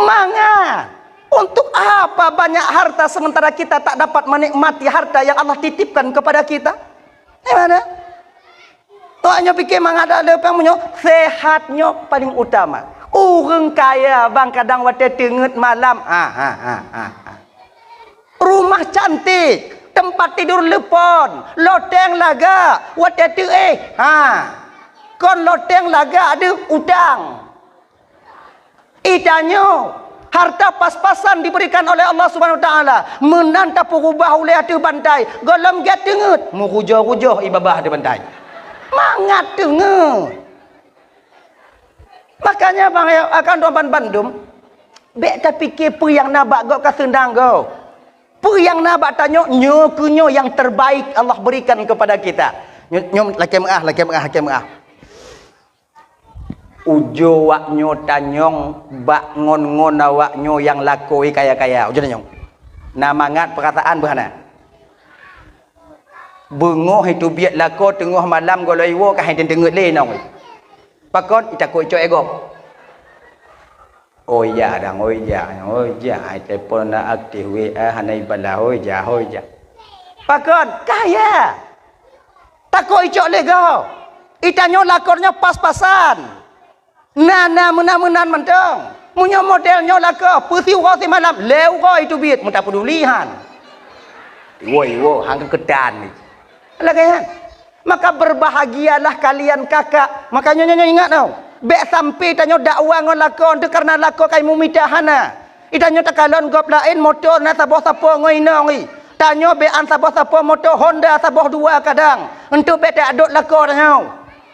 Mangat. Untuk apa banyak harta sementara kita tak dapat menikmati harta yang Allah titipkan kepada kita? Di mana? Awak nyoe pike mangat ada le péng meunyoe sehat nyoe paling utama. Ureuëng kaya bang kadang watée teungeut malam, ha, ha, ha, ha, ha. Rumah cantik, tempat tidur lepon, loteng lagak, watée teuéh, ha. Kon loteng lagak deuh utang. Itanyoe, harta pas-pasan diberikan oleh Allah Subhanahu Wa Taala, meunan tapeureubah ulée ateueh bantai, gohlom gét teungeut, meurujoh-rujoh ié babah ateueh bantai. Mangat teungeut. Makanya bang ya, akan doa ban bandum, bék tapike peue nyang na bak gob ka seunang gob. Peue nyang na bak tanyoe, nyoe keuh nyoe yang terbaik Allah berikan kepada kita. Nyoe, nyoe lakée meuah, lakée meuah, lakée meuah. Ujoe awak nyoe tanyong bak ngon-ngon awak nyoe nyang lakoe kaya-kaya. Ujoe tanyong. Na mangat peurasaan beuh hana? Beungoh itu biet lakoe teungoh malam gohlom iwoe ka hai teungeut lé inong. Pakon? Itakot icok éh gob. Oh ya dang, oh ya, oh ya, ai telepon na aktif, W A hana ibalah, oh ya, oh ya. Pakon? Kaya. Takot icok lé gob. Itanyoe lakoe nyoe pas-pasan. Na, na meunan-meunan mantong. Meunyoe model nyoe lakoe, peusiuroe simalam, lhèe uroe teubiet, meutapeuduli han. Iwoe, iwoe, han keuketan ni. Lagèe nyan. Maka berbahagialah kalian kakak. Maka nyoe, nyoe, nyoe ingat tau. Bèk sampai tanyoe dakwa ngon lakoe teuh kareuna lakoe kai meumita hana. Itanyoe takalon gob laén moto na saboh sapo ngon inong i. Tanyoe bèk an saboh sapo moto Honda saboh dua kadang. Enteuk bèk tadot lakoe tanyoe.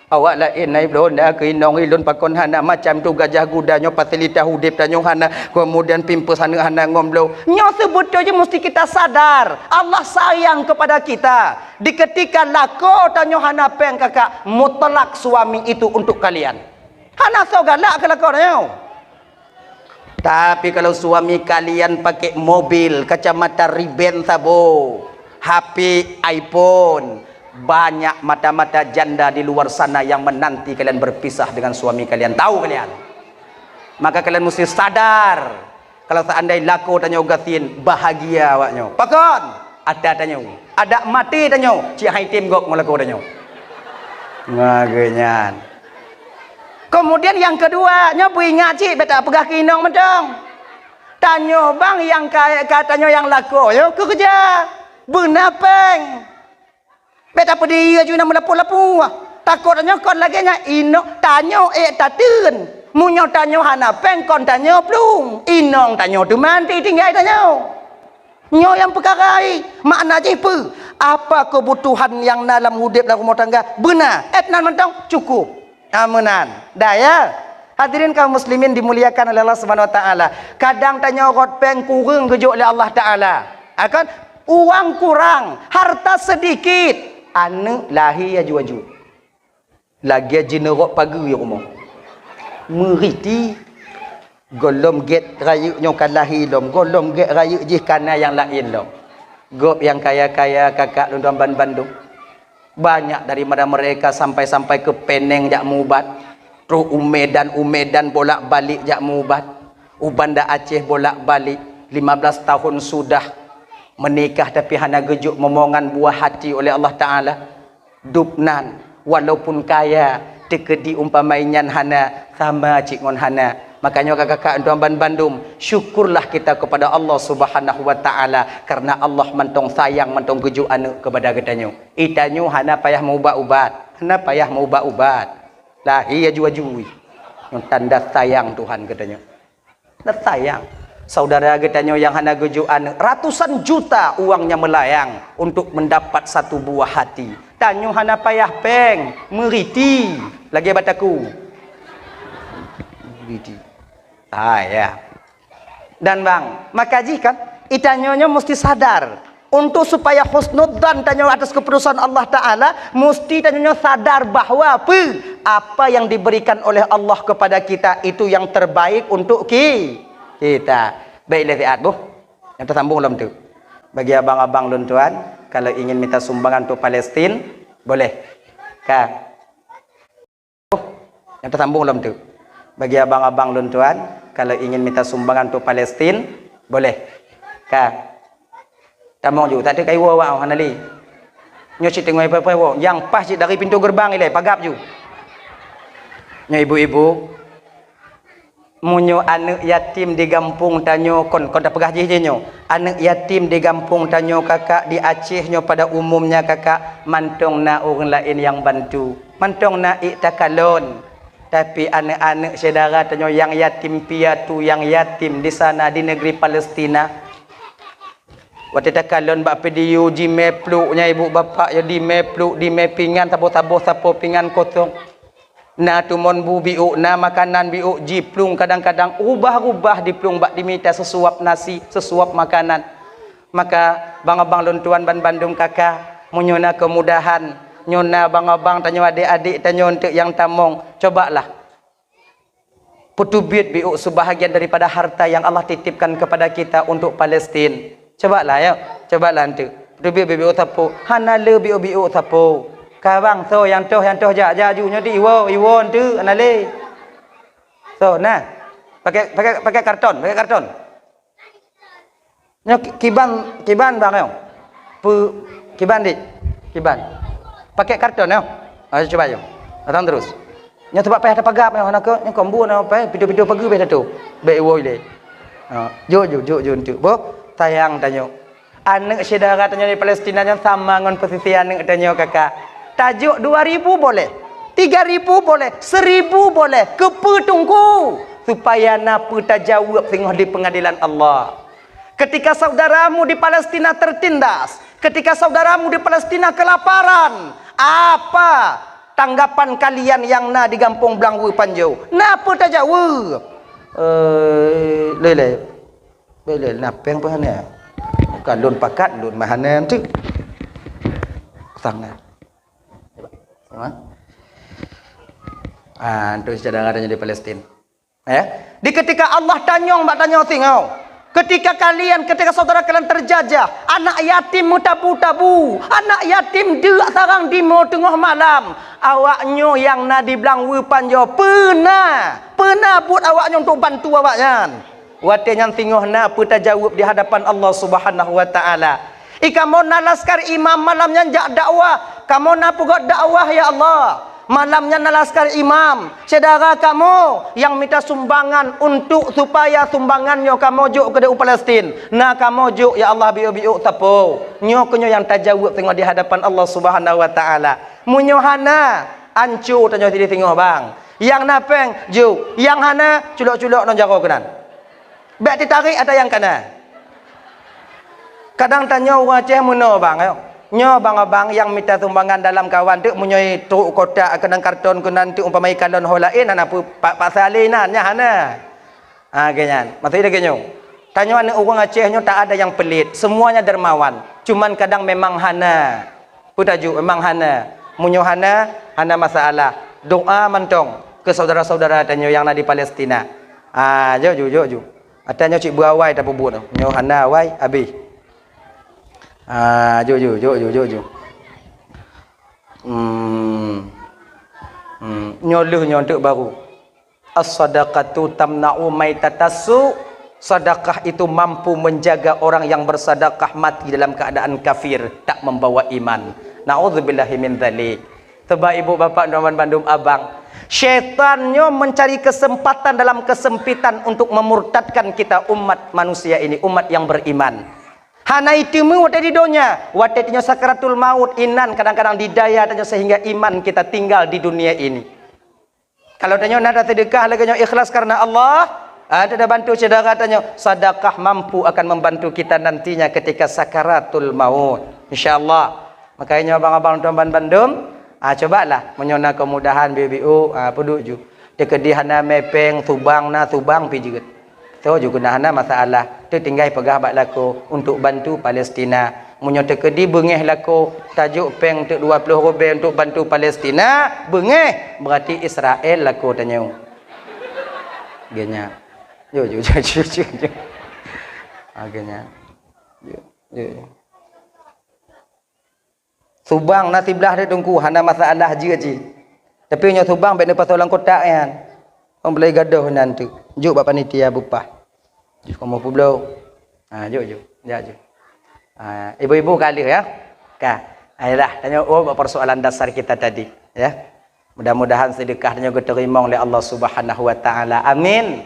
Awak laén na i Honda keu inong i lôn pakon hana macam tu gajah guda nyoe fasilitas udép tanyoe hana, kemudian pampers hana, hana ngon bloe. Nyoe seubeutôi jih musti kita sadar Allah sayang kepada kita. Di ketika lakoe tanyoe hana péng kakak, mutlak suami itu untuk kalian. Hana soe galak keu lakoe tanyoe. Tapi kalau suami kalian pakai mobil, kacamata Ray-Ban sabo, H P iPhone, banyak mata-mata janda di luar sana yang menanti kalian berpisah dengan suami kalian. Tahu kalian? Maka kalian mesti sadar. Kalau seandai lakoe tanyoe gasien, bahagia awaknyoe. Pakon? Ata tanyoe. Adak maté tanyoe, cit hai tem gob ngon lakoe tanyoe. Ngageunyan. Kemudian yang kedua, nyoe beuingat cit, bèk tapeugah keu inong mantong. Tanyoe bang nyang ka, ka tanyoe nyang lakoe, yo, keu keureuja. Beuna péng. Bèk tapeudiri aju na meulapu-lapu. Takot tanyoe kon lagèe nyan, inong tanyoe ék tateun. Meunyoe tanyoe hana péng kon tanyoe plueng, inong tanyoe teuma tinggai tanyoe. Nyoe nyang peukara i, makna jih peue? Apa keubutuhan nyang na lam udép lam rumoh tangga beuna, eh, nan mantong cukup. Ah, meunan. Dah, ya? Hadirin kaum muslimin dimuliakan oleh Allah Subhanahu wa taala. Kadang tanyoe rot péng kureueng geujok lé Allah Taala. Ah, kan? Uang kurang, harta sedikit, aneuk lahé aju-aju. Lagèe jineurok pageue rumoh. Meuriti. Gohlom gét rayeuk nyoe ka lahé lom, gohlom gét rayeuk jih ka na nyang laén lom. Gob nyang kaya-kaya kakak lôn tuan ban bandum. Banyak daripada mereka sampai-sampai ke Penang jak meuubat, trok u Medan, u Medan bolak-balik jak meuubat, u Banda Aceh bolak-balik, lima belas tahun sudah menikah tapi hana geujok momongan buah hati oleh Allah Taala. Dub nan, walaupun kaya, teukeudi umpama nyan hana, sama cit ngon hana. Makanya kakak-kakak tuan ban bandum, syukurlah kita kepada Allah Subhanahu wa Taala karena Allah mantong sayang, mantong geujok aneuk kepada geutanyoe. Itanyoe hana payah meuubat-ubat, hana payah meuubat-ubat. Lahé aju-aju. Nyoe tanda sayang Tuhan geutanyoe. Nah, sayang. Saudara geutanyoe nyang hana geujok aneuk, ratusan juta uangnya melayang untuk mendapat satu buah hati. Tanyoe hana payah péng, meuriti. Lagèe bataku. Meuriti. Ah, ya. Dan bang, maka jih kan, itanyoe nyoe mesti sadar. Untuk supaya husnudzan tanyoe atas keputusan Allah Taala, musti tanyoe nyoe sadar bahwa peue? Apa yang diberikan oleh Allah kepada kita itu yang terbaik untuk ki-, kita. Baik, lé siat boh. Nyang teusambong lom tu. Bagi abang-abang lôn tuan, kalau ingin minta sumbangan untuk Palestin, boleh. Ka. Nyang teusambong lom tu. Bagi abang-abang lôn tuan, kalau ingin minta sumbangan untuk Palestin, boleh. Ka. Tamong ju, tak ada kaiwo awak hana lé. Nyoe cit teungoh ipai-pai wo. Nyang paih cit dari pintu gerbang ilée, pagab ju. Nyoe ibu-ibu, meunyoe aneuk yatim di gampông tanyoe kon, kon tapeugah jih jih nyoe. Aneuk yatim di gampông tanyoe kakak di Aceh nyoe pada umumnya kakak mantong na ureuëng laén nyang bantu. Mantong na ék takalon. Tapi aneuk-aneuk syedara tanyoe nyang yatim piatu, nyang yatim di sana di negeri Palestina. Watée takalon bak video jimé pluek nyan ibu bapak yo dimé pluek, dimé pingan, saboh-saboh sapo pingan kosong. Na tumon bu biuk, na makanan biuk jiplueng, kadang-kadang rubah-rubah diplueng bak dimita seusuap nasi, seusuap makanan. Maka bang-abang lôn tuan ban bandum kaka, meunyoe na keumudahan, nyoe na bang-abang tanyoe adék-adék tanyoe eunteuk nyang tamong, cobalah peuteubiet biuk sebahagian daripada harta yang Allah titipkan kepada kita untuk Palestin. Cobalah ya, cobalah eunteuk. Peuteubiet biuk sapo, hana le biuk-biuk sapo. Ka bang, soe nyang toh, nyang toh jak, jak ju nyoe di iwo, iwo eunteuk hana le. Soe na? Pakai, pakai, pakai karton, pakai karton. Nyoe ki-, kiban, kiban bang nyoe. Pu-, kiban dik. Kiban. Pakai karton nyoe. Ah, cuba nyoe. Datang terus. Nyoe sabab payah tapagab nyoe, hana keuh, nyoe kon buet nyoe payah, pintoe-pintoe pageue payah tatup. Bèk woe lé. Ha, jok ju, jok ju eunteuk. Boh, sayang tanyoe. Aneuk syedara tanyoe di Palestina nyan sama ngon posisi aneuk tanyoe, kakak. Tajok dua ribu boleh, tiga ribu boleh, seribu boleh. Keupeue Teungku? Supaya na peue tajaweueb singoh di peungadilan Allah. Ketika saudaramu di Palestina tertindas, ketika saudaramu di Palestina kelaparan, apa tanggapan kalian yang na di gampông Blang Weupanjoe? Na peue tajaweueb? Eh, lé, lé. Lé, lé, na péng peuhana. Bukan lôn pakat, lôn meuhana tu. Sang na. Ha? Ah, tu saudara tanyoe di Palestina. Ya. Di ketika Allah tanyong bak tanyoe singoh, ketika kalian, ketika saudara kalian terjajah, anak yatim meutabu-tabu, anak yatim deuk sarang dimoe teungoh malam, awaknyoe nyang na di Blang Weupanjoe peuna, peuna buet awaknyoe untuk bantu awaknyan. Watèe nyan singoh na peue tajaweueb di hadapan Allah Subhanahu wa Taala. I kamoe na laskar imam malam nyan jak dakwah. Kamoe na peugöt dakwah, ya Allah. Malam nyan na laskar imam. Syedara kamoe nyang mita sumbangan untuk supaya sumbangan nyoe kamoe jok keudéh u Palestin. Na kamoe jok, ya Allah, biôk-biôk sapo. Nyoe keuh nyoe nyang tajaweueb singoh di hadapan Allah Subhanahu wa Taala. Meunyoe hana, anco tanyoe sidéh singoh, bang. Nyang na péng, jok. Nyang hana, culok-culok ngon jaroe keunan. Bèk teutarek ata nyang kana. Kadang tanyoe ureueng Aceh meunoe, bang, yo. Nyoe bang-abang nyang mita sumbangan dalam kawan teuk, meunyoe trok kotak keunan, karton keunan teuk, umpama ikalon ho laén, hana peue, pa-, paksa lé inan, nyan hana. Ha, lagèe nyan. Maksud lagèe nyoe. Tanyoe aneuk ureueng Aceh nyoe tak ada yang pelit, semuanya dermawan. Cuman kadang memang hana. Peue tajok, memang hana. Meunyoe hana, hana masalah. Doa mantong keu saudara-saudara tanyoe nyang na di Palestina. Ah, jok ju, jok ju. Ata nyoe cit beuawai tapeubuet nyoe. Nyoe hana awai, habéh. Ah, jok ju, jok ju, jok ju. Hmm. Hmm. Nyoe lheueh nyoe teuk baru. As-sadaqatu tamna'u maitatassu. Sedekah itu mampu menjaga orang yang bersedekah mati dalam keadaan kafir, tak membawa iman. Na'udzubillahi min dzalik. Sebab ibu bapak dan bandum abang, syaitan nyoe mencari kesempatan dalam kesempitan untuk memurtadkan kita umat manusia ini, umat yang beriman. Hana iteumé watèe di donya, watèe tanyoe sakaratul maut inan kadang-kadang didaya tanyoe sehingga iman kita tinggal di dunia ini. Kalau tanyoe na taseudekah lagèe nyoe ikhlas karena Allah, ah, tabantu syedara tanyoe, sedekah mampu akan membantu kita nantinya ketika sakaratul maut. Insya Allah. Makanya abang-abang tuan ban bandum, ah, cobalah meunyoe na kemudahan biôk-biôk, ah, peuduek ju. Teukeudi hana mé péng, subang na, subang pih jeuet. Soe ju keunan hana masalah, teutinggai peugah bak lakoe untuk bantu Palestina. Meunyoe teukeudi beungéh lakoe, tajok péng teuk dua ploh ribèe untuk bantu Palestina, beungéh, berarti Israel lakoe tanyoe. Geunya. Yo, yo, yo, yo, yo, yo. Ha, geunya. Yo, yo, yo. Subang na siblah teuk Teungku, hana masalah jeuet cit. Tapi nyoe subang bèk neupasoe lam kotak nyan. Hom beulai gadôh nan teuk. Jok bak panitia beupah. Jok kamoe peubloe. Ha, jok, jok. Jak, jok. Ha, ibu-ibu ka lheueh, ya. Ka. Ayolah, tanyoe, oh, bak persoalan dasar kita tadi, ya. Mudah-mudahan sedekah tanyoe geuteurimong lé Allah Subhanahu wa Taala. Amin.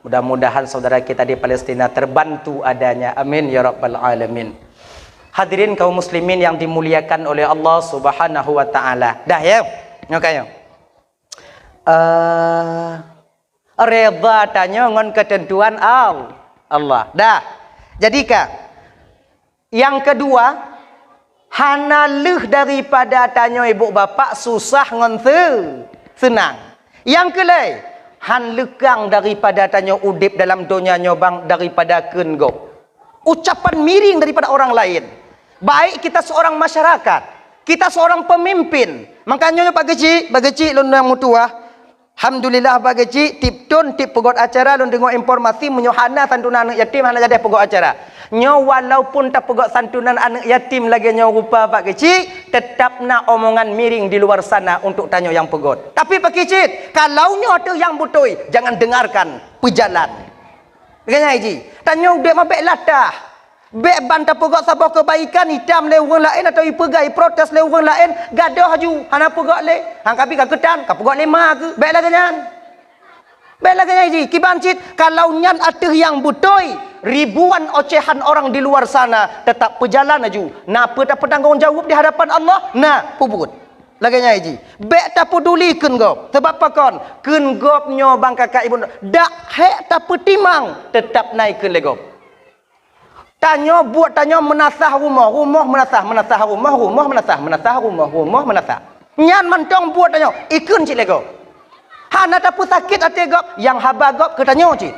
Mudah-mudahan saudara kita di Palestina terbantu adanya. Amin ya rabbal alamin. Hadirin kaum muslimin yang dimuliakan oleh Allah Subhanahu wa Taala. Dah, ya? Nyoe ka, ya? Eh, reda tanyoe ngon keuteuntuan Al-, Allah. Dah. Jadi ka, nyang keudua, hana lheueh daripada tanyoe ibu bapak susah ngon se-, seunang. Nyang keulhèe, han leukang daripada tanyoe udép dalam donya nyoe bang daripada kheun gob. Ucapan miring daripada orang lain. Baik kita seorang masyarakat, kita seorang pemimpin. Makanya nyoe Pak Geuchik, Pak Geuchik lôn nyang meutuah. Alhamdulillah Pak Geuchik, tiep thon, tiep peugöt acara lôn deungoe informasi meunyoe hana santunan aneuk yatim hana jadeh peugöt acara. Nyoe walaupun tapeugöt santunan aneuk yatim lagèe nyoe rupa Pak Geuchik, teutap na omongan miring di luar sana untuk tanyoe nyang peugöt. Tapi Pak Geuchik, kalau nyoe teuh nyang beutôi, jangan dengarkan, peujalan. Geunya ji, tanyoe udép mabèk latah. Bék ban tapeugöt saboh keubaikan, itam lé ureuëng laén atau ipeugah, iprotes lé ureuëng laén, gadôh ju, hana peugöt lé. Han kabi ka keutan, ka peugöt lé ma keuh. Bék lagée nyan. Bék lagée nyan ji, kiban cit, kalau nyan ateueh nyang beutôi, ribuan ocehan orang di luar sana tetap peujalan laju. Na peue tapeutanggong jaweueb di hadapan Allah? Na, peubuet. Lagée nyan ji. Bék tapeudulikheun gob. Sabab pakon? Kheun gob nyoe bang kakak ibu, dak hék tapeutimang, teutap na ikheun lé gob. Tanyoe buet tanyoe meunasah rumoh, rumoh meunasah, meunasah rumoh, rumoh meunasah, meunasah rumoh, rumoh meunasah. Nyan mantong buet tanyoe, ikheun cit lé gob. Hana tapeusakét até gob, nyang haba gob keu tanyoe cit.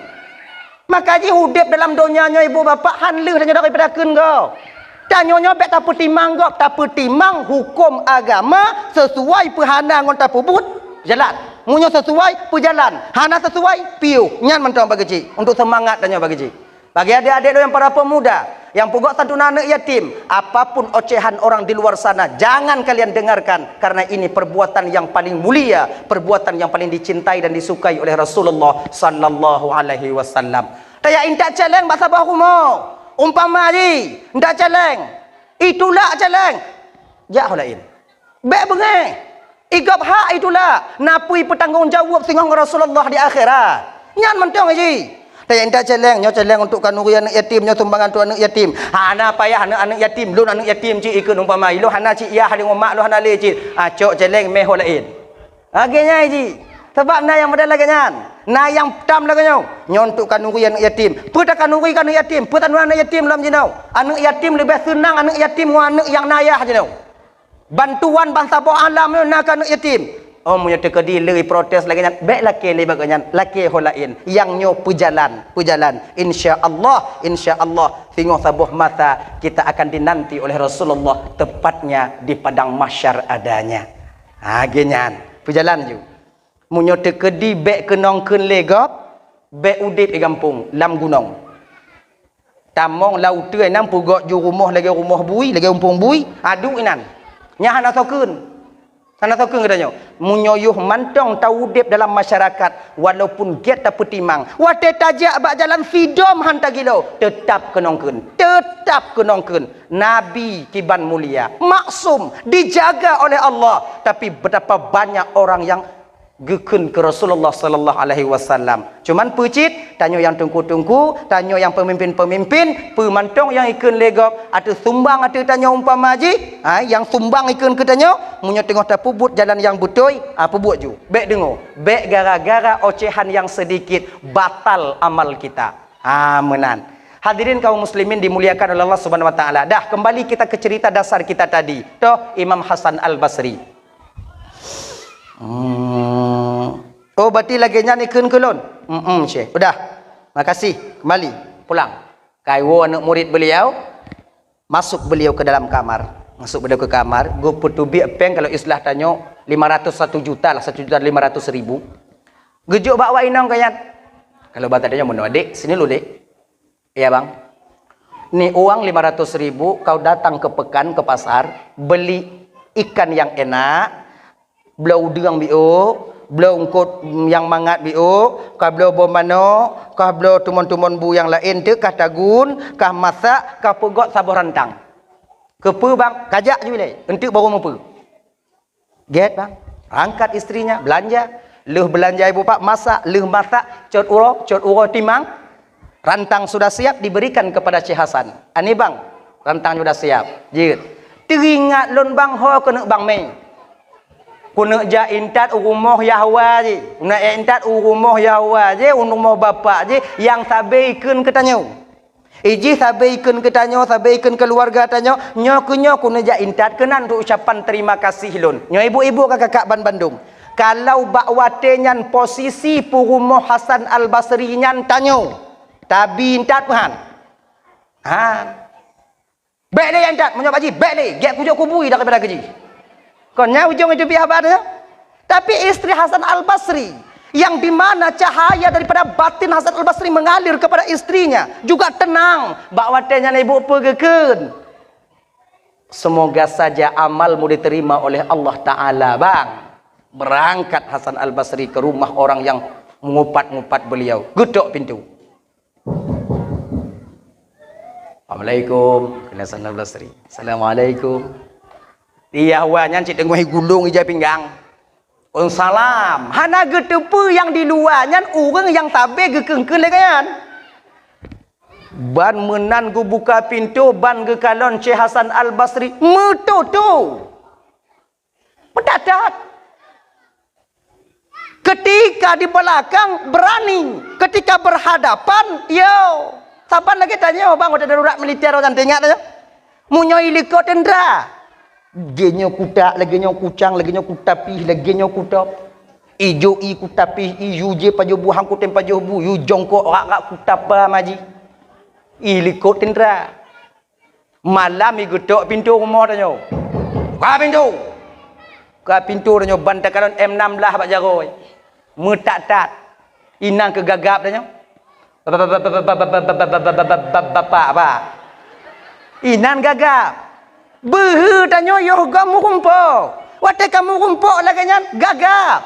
Maka jih udeb dalam donya nyoe ibu bapak han lheueh tanyoe daripada kheun gob. Tanyoe nyoe bék tapeutimang gob, tapeutimang huköm agama sesuai peuhana ngon tapeubuet, jalan. Meunyoe sesuai, peujalan. Hana sesuai, piôh. Nyan mantong bagi jih, untuk seumangat tanyoe bagi jih. Bagi adik-adik lôn nyang para pemuda, nyang peugöt santunan aneuëk yatim, apapun ocehan orang di luar sana, jangan kalian dengarkan, karena ini perbuatan yang paling mulia, perbuatan yang paling dicintai dan disukai oleh Rasulullah sallallahu alaihi wasallam. Tajak intat caleng bak saboh rumoh, umpama jih, intat caleng, itulak caleng, jak ho laén. Bék beungéh. Igob hak itulak. Na peue ipeutanggong jaweueb singoh ngon Rasulullah di akhirat. Nyan mantong jih. Tajak intat caleng, nyoe caleng untuk kanuri aneuëk yatim, nyoe sumbangan untuk aneuëk yatim. Hana payah aneuëk-aneuëk yatim, lôn aneuëk yatim cit ikheun umpama. Ilôn hana cit yah lé ngon mak lôn hana lé cit. Ah, cok caleng meuho laén. Lagée nyan jih. Sabab na nyang model lagée nyan. Na nyang tam lagée nyoe. Nyoe untuk kanuri aneuëk yatim. Peue takanuri keu aneuëk yatim? Peue tanuan aneuëk yatim lom jinoe? Aneuëk yatim leubeh seunang aneuëk yatim ngon aneuëk nyang na yah jinoe. Bantuan bansaboh alam nyoe na keu aneuëk yatim. Oh, meunyoe teukeudi lé protes lagée nyan, bék lakée lé bak nyan, lakée ho laén. Nyang nyoe peujalan, peujalan. Insya Allah, insya Allah, singoh saboh masa kita akan dinanti oleh Rasulullah, tepatnya di padang mahsyar adanya. Ha, lagée nyan. Peujalan ju. Meunyoe teukeudi bék keunong kheun lé gob, bék udeb di gampông, lam gunong. Tamong lam uteue inan peugöt ju rumoh lagée rumoh bui, lagée umpung bui, aduek inan. Nyan hana soe kheun. Hana soe kheun geutanyoe. Meunyoe yoh mantong taudeb dalam masyarakat, walaupun gét tapeutimang, watée tajak bak jalan sidom han tagilo, teutab keunong kheun. Teutab keunong kheun. Nabi kiban mulia, maksum, dijaga oleh Allah. Tapi betapa banyak orang yang geukheun keu Rasulullah sallallahu alaihi wasallam. Cuman peue cit, tanyoe nyang teungku-teungku, tanyoe nyang peumimpén-peumimpén, peue mantong nyang ikheun lé gob, ateueh sumbang ateueh tanyoe umpama jih, ha, nyang sumbang ikheun keu tanyoe, meunyoe teungoh tapeubuet jalan nyang beutôi, ha, peubuet ju. Bék deungoe, bék gara-gara ocehan nyang seudikit batal amal kita. Ha, meunan. Hadirin kaum muslimin dimuliakan oleh Allah Subhanahu wa taala. Dah, kembali kita ke cerita dasar kita tadi. Toh Imam Hasan Al-Basri. Hmm. Oh, berarti lagée nyan ikheun keu lôn? Hmm, Syekh. Udah. Makasih. Kembali. Pulang. Kaiwoe aneuëk murid beliau, masuk beliau ke dalam kamar. Masuk beliau ke kamar, geupeuteubiet péng, kalau istilah tanyoe, lima ratus, satu juta lah, satu juta lima ratus ribu. Geujok bak awak inong keu nyan. Kalau bahasa tanyoe, meunoe, "Dek, sini lu, Dek." "Iya, Bang." "Ni uang lima ratus ribu, kau datang ke pekan, ke pasar, beli ikan yang enak, bloe udeueng biôk, bloe eungkôt nyang mangat biôk, ka bloe boh manok, ka bloe teumon-teumon bu nyang laén teuk, ka tagun, ka masak, ka peugöt saboh rantang." "Keupeue, Bang?" "Kajak ju ilée, eunteuk barô meupeue." Gét, Bang. Angkat istrinya, belanja. Lheueh belanja ibu pak, masak. Lheueh masak, cot uroe, cot uroe timang. Rantang sudah siap, diberikan kepada Syekh Hasan. "Ani, Bang, rantang sudah siap." Jeuet. "Teuingat lôn, Bang, ho keuneuk Bang mé. Keuneuk jak intat u rumoh Yahwa jih. Keuneuk jak intat u rumoh Yahwa jih, u rumoh bapak jih, nyang sabe ikheun keu tanyoe." Ijih sabe ikheun keu tanyoe, sabe ikheun keuluwarga tanyoe, nyoe keu nyoe keuneuk jak intat keunan untuk ucapan terima kasih lôn. Nyoe ibu-ibu ka kakak ban bandum. Kalau bak watée nyan posisi peurumoh Hasan Al-Basri nyan tanyoe, tabi intat peuhan? Han. Bék lé intat, meunyoe bak jih, bék lé, gét kujok kubui daripada keu jih. Kon nyan ujong itu pih haba tu. Tapi istri Hasan Al-Basri, yang di mana cahaya daripada batin Hasan Al-Basri mengalir kepada istrinya, juga tenang. Bak watée nyan ibu peugeukeun, "Semoga saja amalmu diterima oleh Allah Ta'ala, Bang." Berangkat Hasan Al-Basri ke rumah orang yang mengupat-ngupat beliau. Geutok pintu. Assalamualaikum. Kena salam belas seri. Assalamualaikum. Di awak nyan cit teungoh gulong ija pinggang. Waalaikumsalam. Hana geuteupeue nyang di luwa nyan ureuëng nyang sabe geukeungkeuen lagée nyan. Ban meunan geubuka pintoe, ban geukalon Syekh Hasan Al-Basri meutoto. Meutat-tat. Ketika di belakang berani, ketika berhadapan, yo. Saban lagée tanyoe bang, watée darurat militer, watée ingat tanyoe. Meunyoe ilikot tendera, lagée nyoe kutak, lagée nyoe kucang, lagée nyoe kutapih, lagée nyoe kutop. Ijo i kutapih, i yu jih pajoh buhang kutem pajoh bu, yu jongkok rak-rak kutapa maji. Ilikot tendera. Malam igeutok pintoe rumoh tanyoe. Buka pintoe! Buka pintoe tanyoe, ban takalon M enam belas bak jaroe. Meutat-tat. Inan keu gagap tanyoe. Bapak, Pak. Inan gagap. Beuhe tanyoe yoh gob meurumpok. Watée ka meurumpok lagée nyan, gagap.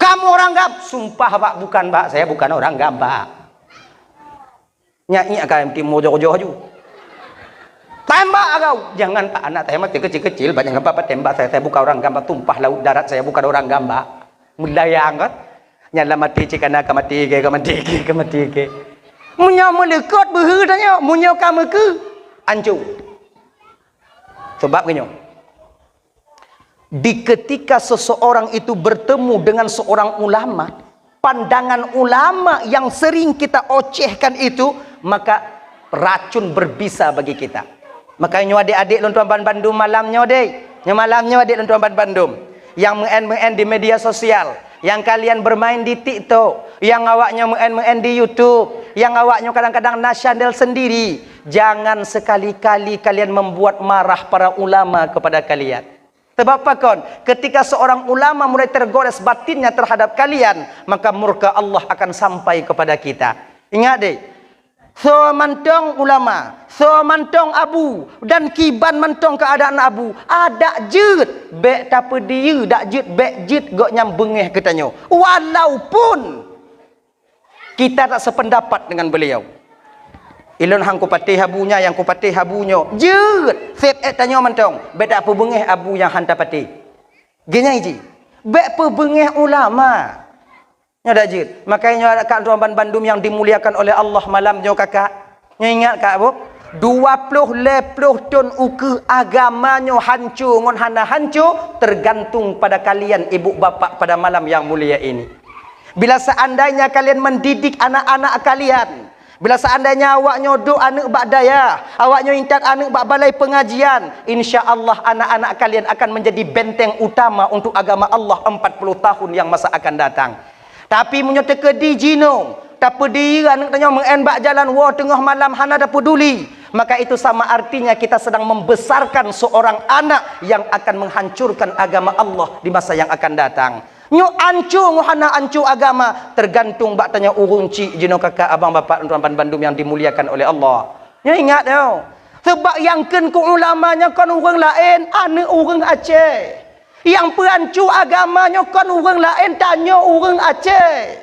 Kamu orang gap. Sumpah, Pak, bukan, Pak. Saya bukan orang gap, Pak. Nyak-nyak ka timu joh-joh ju. Tembak agau. Jangan, Pak, anak saya masih kecil-kecil, banyak apa-apa tembak saya. Saya bukan orang gamba, tumpah laut darat, saya bukan orang gamba. Meudayang kan? Nyan lam até cit kana ka maté ke, ka maté ke, ka maté ke. Meunyoe meuleukot beuhe tanyoe, meunyoe ka meukeue, ancô. Sebab geunyoe, di ketika seseorang itu bertemu dengan seorang ulama, pandangan ulama yang sering kita ocehkan itu, maka racun berbisa bagi kita. Maka nyoe adik-adik lôn tuan ban bandum malam nyoe deh. Nyoe malam nyoe adik lôn tuan ban bandum. Yang meu'en-meu'en di media sosial, yang kalian bermain di TikTok, yang awaknyoe meu'en-meu'en di YouTube, yang awaknyoe kadang-kadang na channel sendiri. Jangan sekali-kali kalian membuat marah para ulama kepada kalian. Sebab pakon? Ketika seorang ulama mulai tergores batinnya terhadap kalian, maka murka Allah akan sampai kepada kita. Ingat deh, soe mantong ulama, soe mantong abu, dan kiban mantong keuadaan abu, adak jeuet bék tapeudiyeu, dak jeuet bék jeuet gobnyan beungéh keu tanyoe. Walaupun kita tak sependapat dengan beliau. Ilôn han kupatéh abu nyan, nyang kupatéh abu nyoe. Jeuet, seb ék tanyoe mantong, bék dak peubeungéh abu nyang han tapatéh. Geunyai jih, bék peubeungéh ulama. Nyoe dak jeuet. Makanya nyoe ka droe ban bandum nyang dimuliakan oleh Allah malam nyoe kakak. Nyoe ingat kak bu, dua ploh lhée ploh thon ukeue agama nyoe hanco ngon hana hanco tergantung pada kalian ibu bapak pada malam yang mulia ini. Bila seandainya kalian mendidik anak-anak kalian, bila seandainya awaknyoe dok aneuk bak dayah, awaknyoe intat aneuk bak balai pengajian, insya Allah anak-anak kalian akan menjadi benteng utama untuk agama Allah empat puluh tahun yang masa akan datang. Tapi meunyoe teukeudi jinoe, tapeudiyeu aneuk tanyoe meu'en bak jalan woe teungoh malam hana tapeuduli, maka itu sama artinya kita sedang membesarkan seorang anak yang akan menghancurkan agama Allah di masa yang akan datang. Nyoe anco ngon hana anco agama, tergantung bak tanyoe ureuëng chik jinoe kakak abang bapak tuan ban bandum nyang dimuliakan oleh Allah. Nyoe ingat nyoe, sebab nyang kheun keu ulama nyoe kon ureuëng laén, aneuk ureuëng Aceh. Nyang peuanco agama nyoe kon ureuëng laén, tanyoe ureuëng Aceh.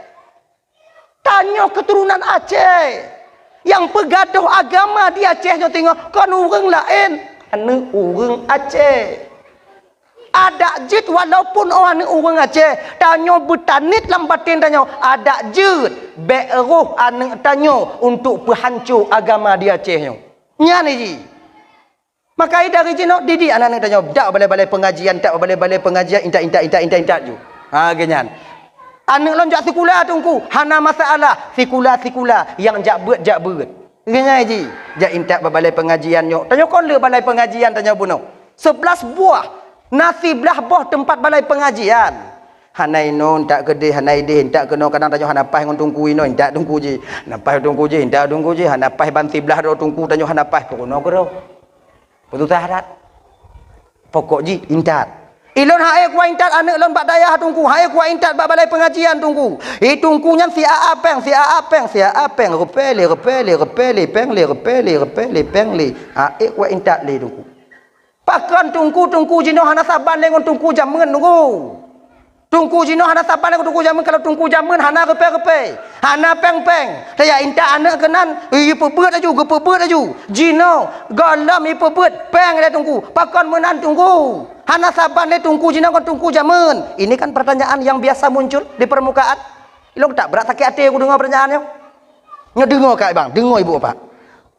Tanyoe keuturonan Aceh. Nyang peugadôh agama di Aceh nyoe teungoh kon ureuëng laén, aneuk ureuëng Aceh. Adak jeuet walaupun oh aneuk ureuëng Aceh, tanyoe beutaniet lam baten tanyoe, adak jeuet bék roh aneuk tanyoe untuk peuhanco agama di Aceh nyoe. Nyan jih. Maka dari jinoe didik aneuk-aneuk tanyoe, dak balai-balai pengajian, dak balai-balai pengajian, intat, intat, intat, intat, intat ju. Ha, geuh nyan. Aneuk lôn jak sikula teungku, hana masalah. Sikula, sikula, nyang jak beuet, jak beuet. Geuh nyan jih, jak intat bak balai pengajian nyoe. Tanyoe kon le balai pengajian tanyoe bunoe. Sebelas buah, na siblaih boh teumpat balai pengajian. Hana inoe, intat keudeh, hana ideh, intat keunoe, kadang tanyoe hana paih ngon teungku inoe, intat teungku jih. Hana paih teungku jih, intat teungku jih, hana paih ban siblaih droe teungku, tanyoe hana paih keunoe keudroe. Peususah that. Pokok jih intat. Ilôn han ék kuat intat aneuk lôn bak dayah teungku, han ék kuat intat bak balai pengajian teungku. Hi teungku nyan si aa péng, si aa péng, si aa péng, rupée lé, rupée lé, rupée lé, péng lé, rupée lé, rupée lé, péng lé. Han ék kuat intat lé teungku. Pakon teungku, teungku jinoe hana saban lé ngon teungku jameun teungku. Teungku jinoe hana saban lé teungku jameun, kalau teungku jameun hana reupée-reupée, hana péng-péng. Taya intat aneuk keunan, ih, peubuet laju, geupeubuet laju. Jinoe gohlom ih peubuet péng lé teungku. Pakon meunan teungku? Hana saban lé teungku jinoe ngon teungku jameun. Ini kan pertanyaan yang biasa muncul di permukaan. Ilong tak brat sakét até ku deungoe pertanyaan nyoe. Nyoe deungoe kak bang, deungoe ibu bapak.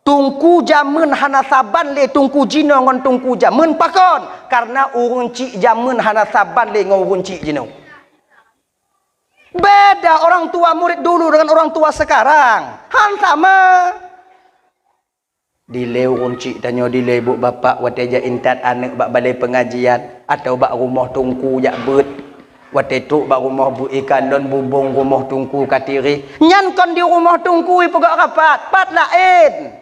Teungku jameun hana saban lé teungku jinoe ngon teungku jameun pakon? Karena ureuëng chik jameun hana saban lé ngon ureuëng chik jinoe. Beda orang tua murid dulu dengan orang tua sekarang. Han sama. Dilée ureuëng chik tanyoe dilée ibu bapak watée jak intat aneuk bak balée pengajian atau bak rumoh teungku jak beuet. Watée trok bak rumoh beuet ikalon bubong rumoh teungku ka tireh. Nyan kon di rumoh teungku ipeugah rapat, pat laén.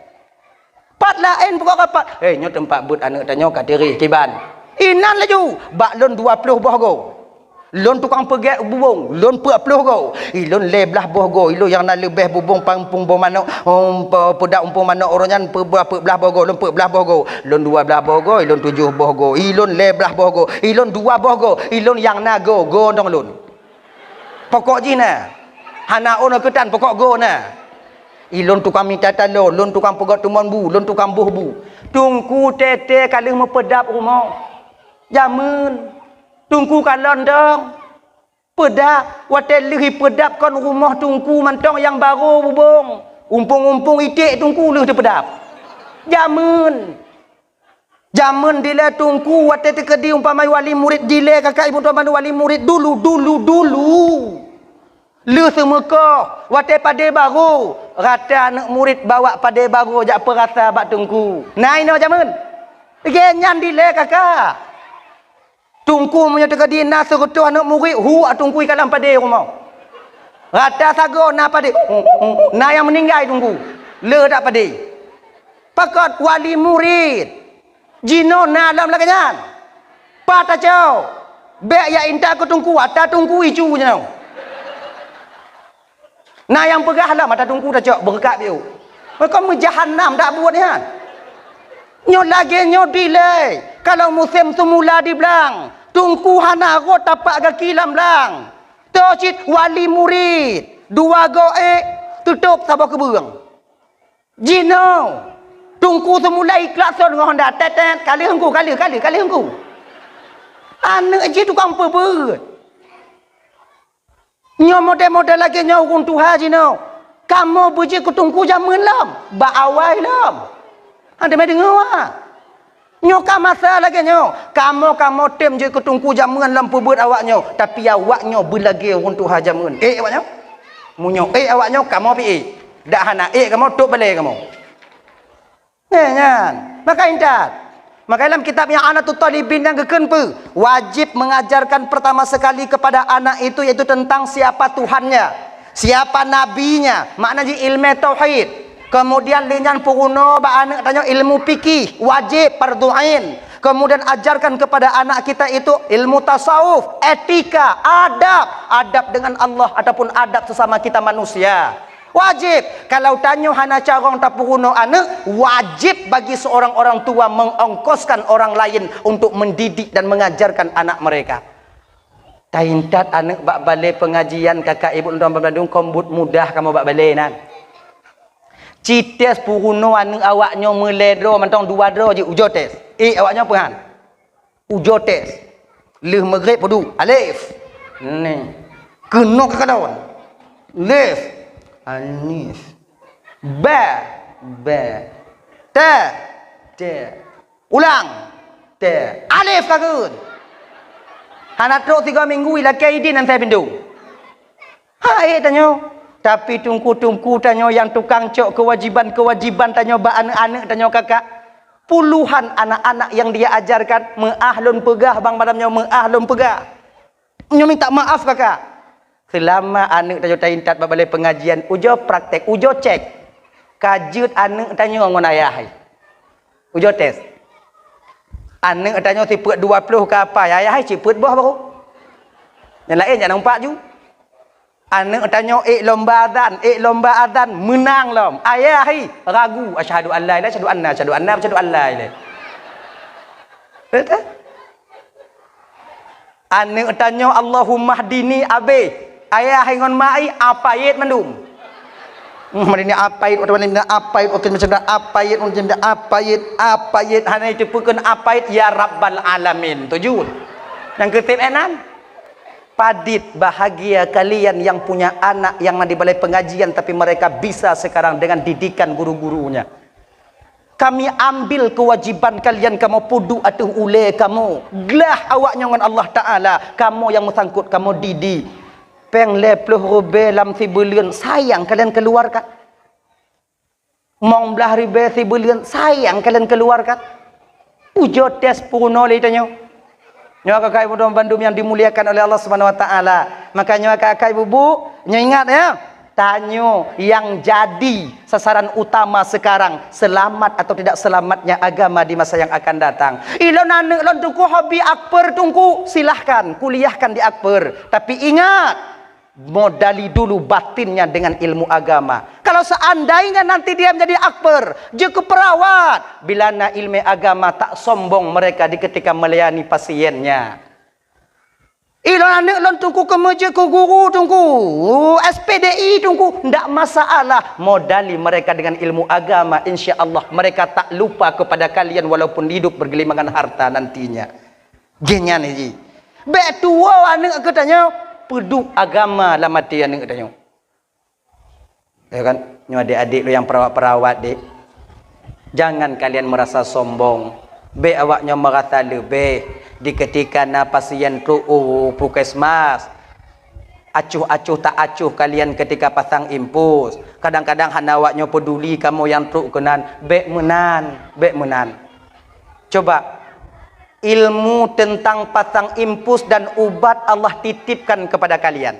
Pat laén peugot rapat. "Hei, nyoe teumpat beuet aneuk tanyoe ka tireh kiban." Inan laju, "Bak lôn dua ploh boh go. Lôn tukang peugét bubong, lôn peuet ploh go. Ilôn lhée blaih boh go, ilôn nyang na leubeh bubong pang umpung boh manok, um, pe-, peudap umpung manok uroe nyan pe-, pe-, peuet blaih boh go, lôn peuet blaih boh go. Lôn dua blaih boh go, ilôn tujoh boh go, ilôn lhée blaih boh go, ilôn dua boh go, ilôn nyang na go, go dong lôn." Pokok jih na. Hana ôn keutan pokok go na. Ilôn tukang mita taloe, lôn tukang peugét teumon bu, lôn tukang boh bu. Teungku tete ka lheueh meupeudap rumoh. Jameun. Teungku kalon dong. Peudap. Watée lheueh ipeudap kon rumoh teungku mantong nyang barô bubong. Umpung-umpung iték teungku lheueh teupeudap. Jameun. Jameun dilée teungku watée teukeudi umpama wali murid dilée kakak ibu tuan wali murid dulu, dulu, dulu. Lheueh seumeukoh, watée padé barô, rata aneuk murid bawak padé barô jak peurasa bak teungku. Na inoe jameun? Lagée nyan dilée kakak. Teungku meunyoe teukeudi na seureutôh aneuk murid, hu teungku ikalam padé rumoh. Rata sagoe na padé, na nyang meuninggai teungku. Le dak padé. Pakon wali murid. Jinoe na lom lagée nyan. Pat tacok. Bék jak intat keu teungku, ata teungku icu jinoe. Na nyang peugah lom ata teungku tacok beureukat biôh. Meuko meujahanam dak buet nyan. Nyoe lagée nyoe dilée, kalau musém seumula di blang, teungku hana rot tapak gaki lam blang. Toh cit wali murid, dua go ék, teutôb saboh keubeueng. Jinoe, teungku seumula iklakson ngon honda, "Tet, tet, ka lheueh teungku, ka lheueh, ka lheueh, ka lheueh teungku." Aneuk jih tukang peubeuet. Nyoe model-model lagée nyoe ureuëng tuha jinoe. Kamoe beujeuet keu teungku jameun lom, bak awai lom. Hana teuma deungoe wa. Nyoe ka masa lagée nyoe. Kamoe, kamoe tem jeuet keu teungku jameun lom peubeuet awak nyoe, tapi awak nyoe beulagée ureuëng tuha jameun. Ék awak nyoe? Meunyoe ék awak nyoe, kamoe pih ék. Dak hana ék kamoe, tôb balée kamoe. Nyan, nyan. Maka intat. Maka dalam kitab I'anatut Talibin nyang geukheun peue? Wajib mengajarkan pertama sekali kepada anak itu, yaitu tentang siapa Tuhannya, siapa nabinya, makna jih ilmu tauhid. Kemudian lé nyan peurunoe bak aneuk tanyoe ilmu fikih, wajib, fardhu ain. Kemudian ajarkan kepada anak kita itu ilmu tasawuf, etika, adab, adab dengan Allah ataupun adab sesama kita manusia. Wajib. Kalau tanyoe hana carông tapeurunoe aneuk, wajib bagi seorang orang tua mengongkoskan orang lain untuk mendidik dan mengajarkan anak mereka. Taintat aneuk bak balée pengajian kakak ibu lôn bandum kon buet mudah kamoe bak balée nan. Ci tes peurunoe aneuk awak nyoe meulée droe mantong dua droe jih ujoe tes. Ék awak nyoe peue han? Ujoe tes. Lheueh Maghrib wudu. Alif. Ni. Keunoe ka kalon. Lif. Alif. Ba. Ba. Ta. Ta. Ulang. Ta. Alif ka kheun. Hana trok tiga minggu ilakée idin asai pintoe. Hai tanyoe. Tapi teungku-teungku tanyoe nyang tukang cok keuwajiban-keuwajiban tanyoe bak aneuk-aneuk tanyoe kakak. Puluhan anak-anak yang dia ajarkan, meuah lôn peugah bang malam nyoe, meuah lôn peugah. Nyoe minta maaf kakak. Seulama aneuk tanyoe taintat bak balée pengajian, ujoe praktek, ujoe cek. Ka jeuet aneuk tanyoe ngon ayah hai. Ujoe tes. Aneuk tanyoe sipeuet dua ploh ka apa, ayah hai sipeuet boh baru. Nyang laén jak na umpat ju. Aneuk tanyoe ék lomba azan, ék lomba azan, meunang lom. Ayah hai ragu, asyhadu an la ilaha, asyhadu anna, asyhadu anna, asyhadu an la ilaha. Betul? Aneuk tanyoe Allahummahdini abéh. Ayah ngon mak ai apayet mandum. Hmm, hari ni apayet, waktu ni apayet, waktu macam dah apayet, waktu macam dah apayet, apayet. Hana itu pukon apayet, ya Rabbal Alamin. Tujuh. Yang ketiga enan. Padit bahagia kalian yang punya anak yang na di balai pengajian, tapi mereka bisa sekarang dengan didikan guru-gurunya. Kami ambil kewajiban kalian, kamoe peuduek ateueh ulée kamoe. Glah awaknyoe ngon Allah Taala, kamoe nyang meusangkot, kamoe didik. Péng lhée ploh ribée lam sibuleuen, sayang kalian keluarkan. Limong blaih ribée sibuleuen, sayang kalian keluarkan. Ujoe tes peurunoe lé tanyoe. Nyoe kakak ibu dan bandum yang dimuliakan oleh Allah Subhanahu wa Taala. Makanya kakak ibu, nyoe ingat ya, tanyoe yang jadi sasaran utama sekarang, selamat atau tidak selamatnya agama di masa yang akan datang. Ilôn aneuk lôn Teungku hobi akper Teungku, silahkan kuliahkan di akper. Tapi ingat, modali dulu batinnya dengan ilmu agama. Kalau seandainya nanti dia menjadi akper, jeuet keu perawat, bila na ilmu agama tak sombong mereka di ketika melayani pasiennya. Ilôn aneuk lôn Teungku keumeujeuet keu guru Teungku, S P D I Teungku, ndak masalah. Modali mereka dengan ilmu agama, insya Allah mereka tak lupa kepada kalian walaupun hidup bergelimangan harta nantinya. Geuhnyan jih. Bék tuwoe aneuk geutanyoe, peuduek agama lam até aneuk geutanyoe. Ya kan? Nyoe adik-adik lôn nyang perawat-perawat, dek. Jangan kalian merasa sombong. Bék awaknyoe merasa leubeh di ketika na pasien trok u puskesmas. Acuh-acuh tak acuh kalian ketika pasang infus. Kadang-kadang hana awaknyoe peduli kamoe nyang trok keunan. Bék meunan, bék meunan. Coba, ilmu tentang pasang infus dan ubat Allah titipkan kepada kalian.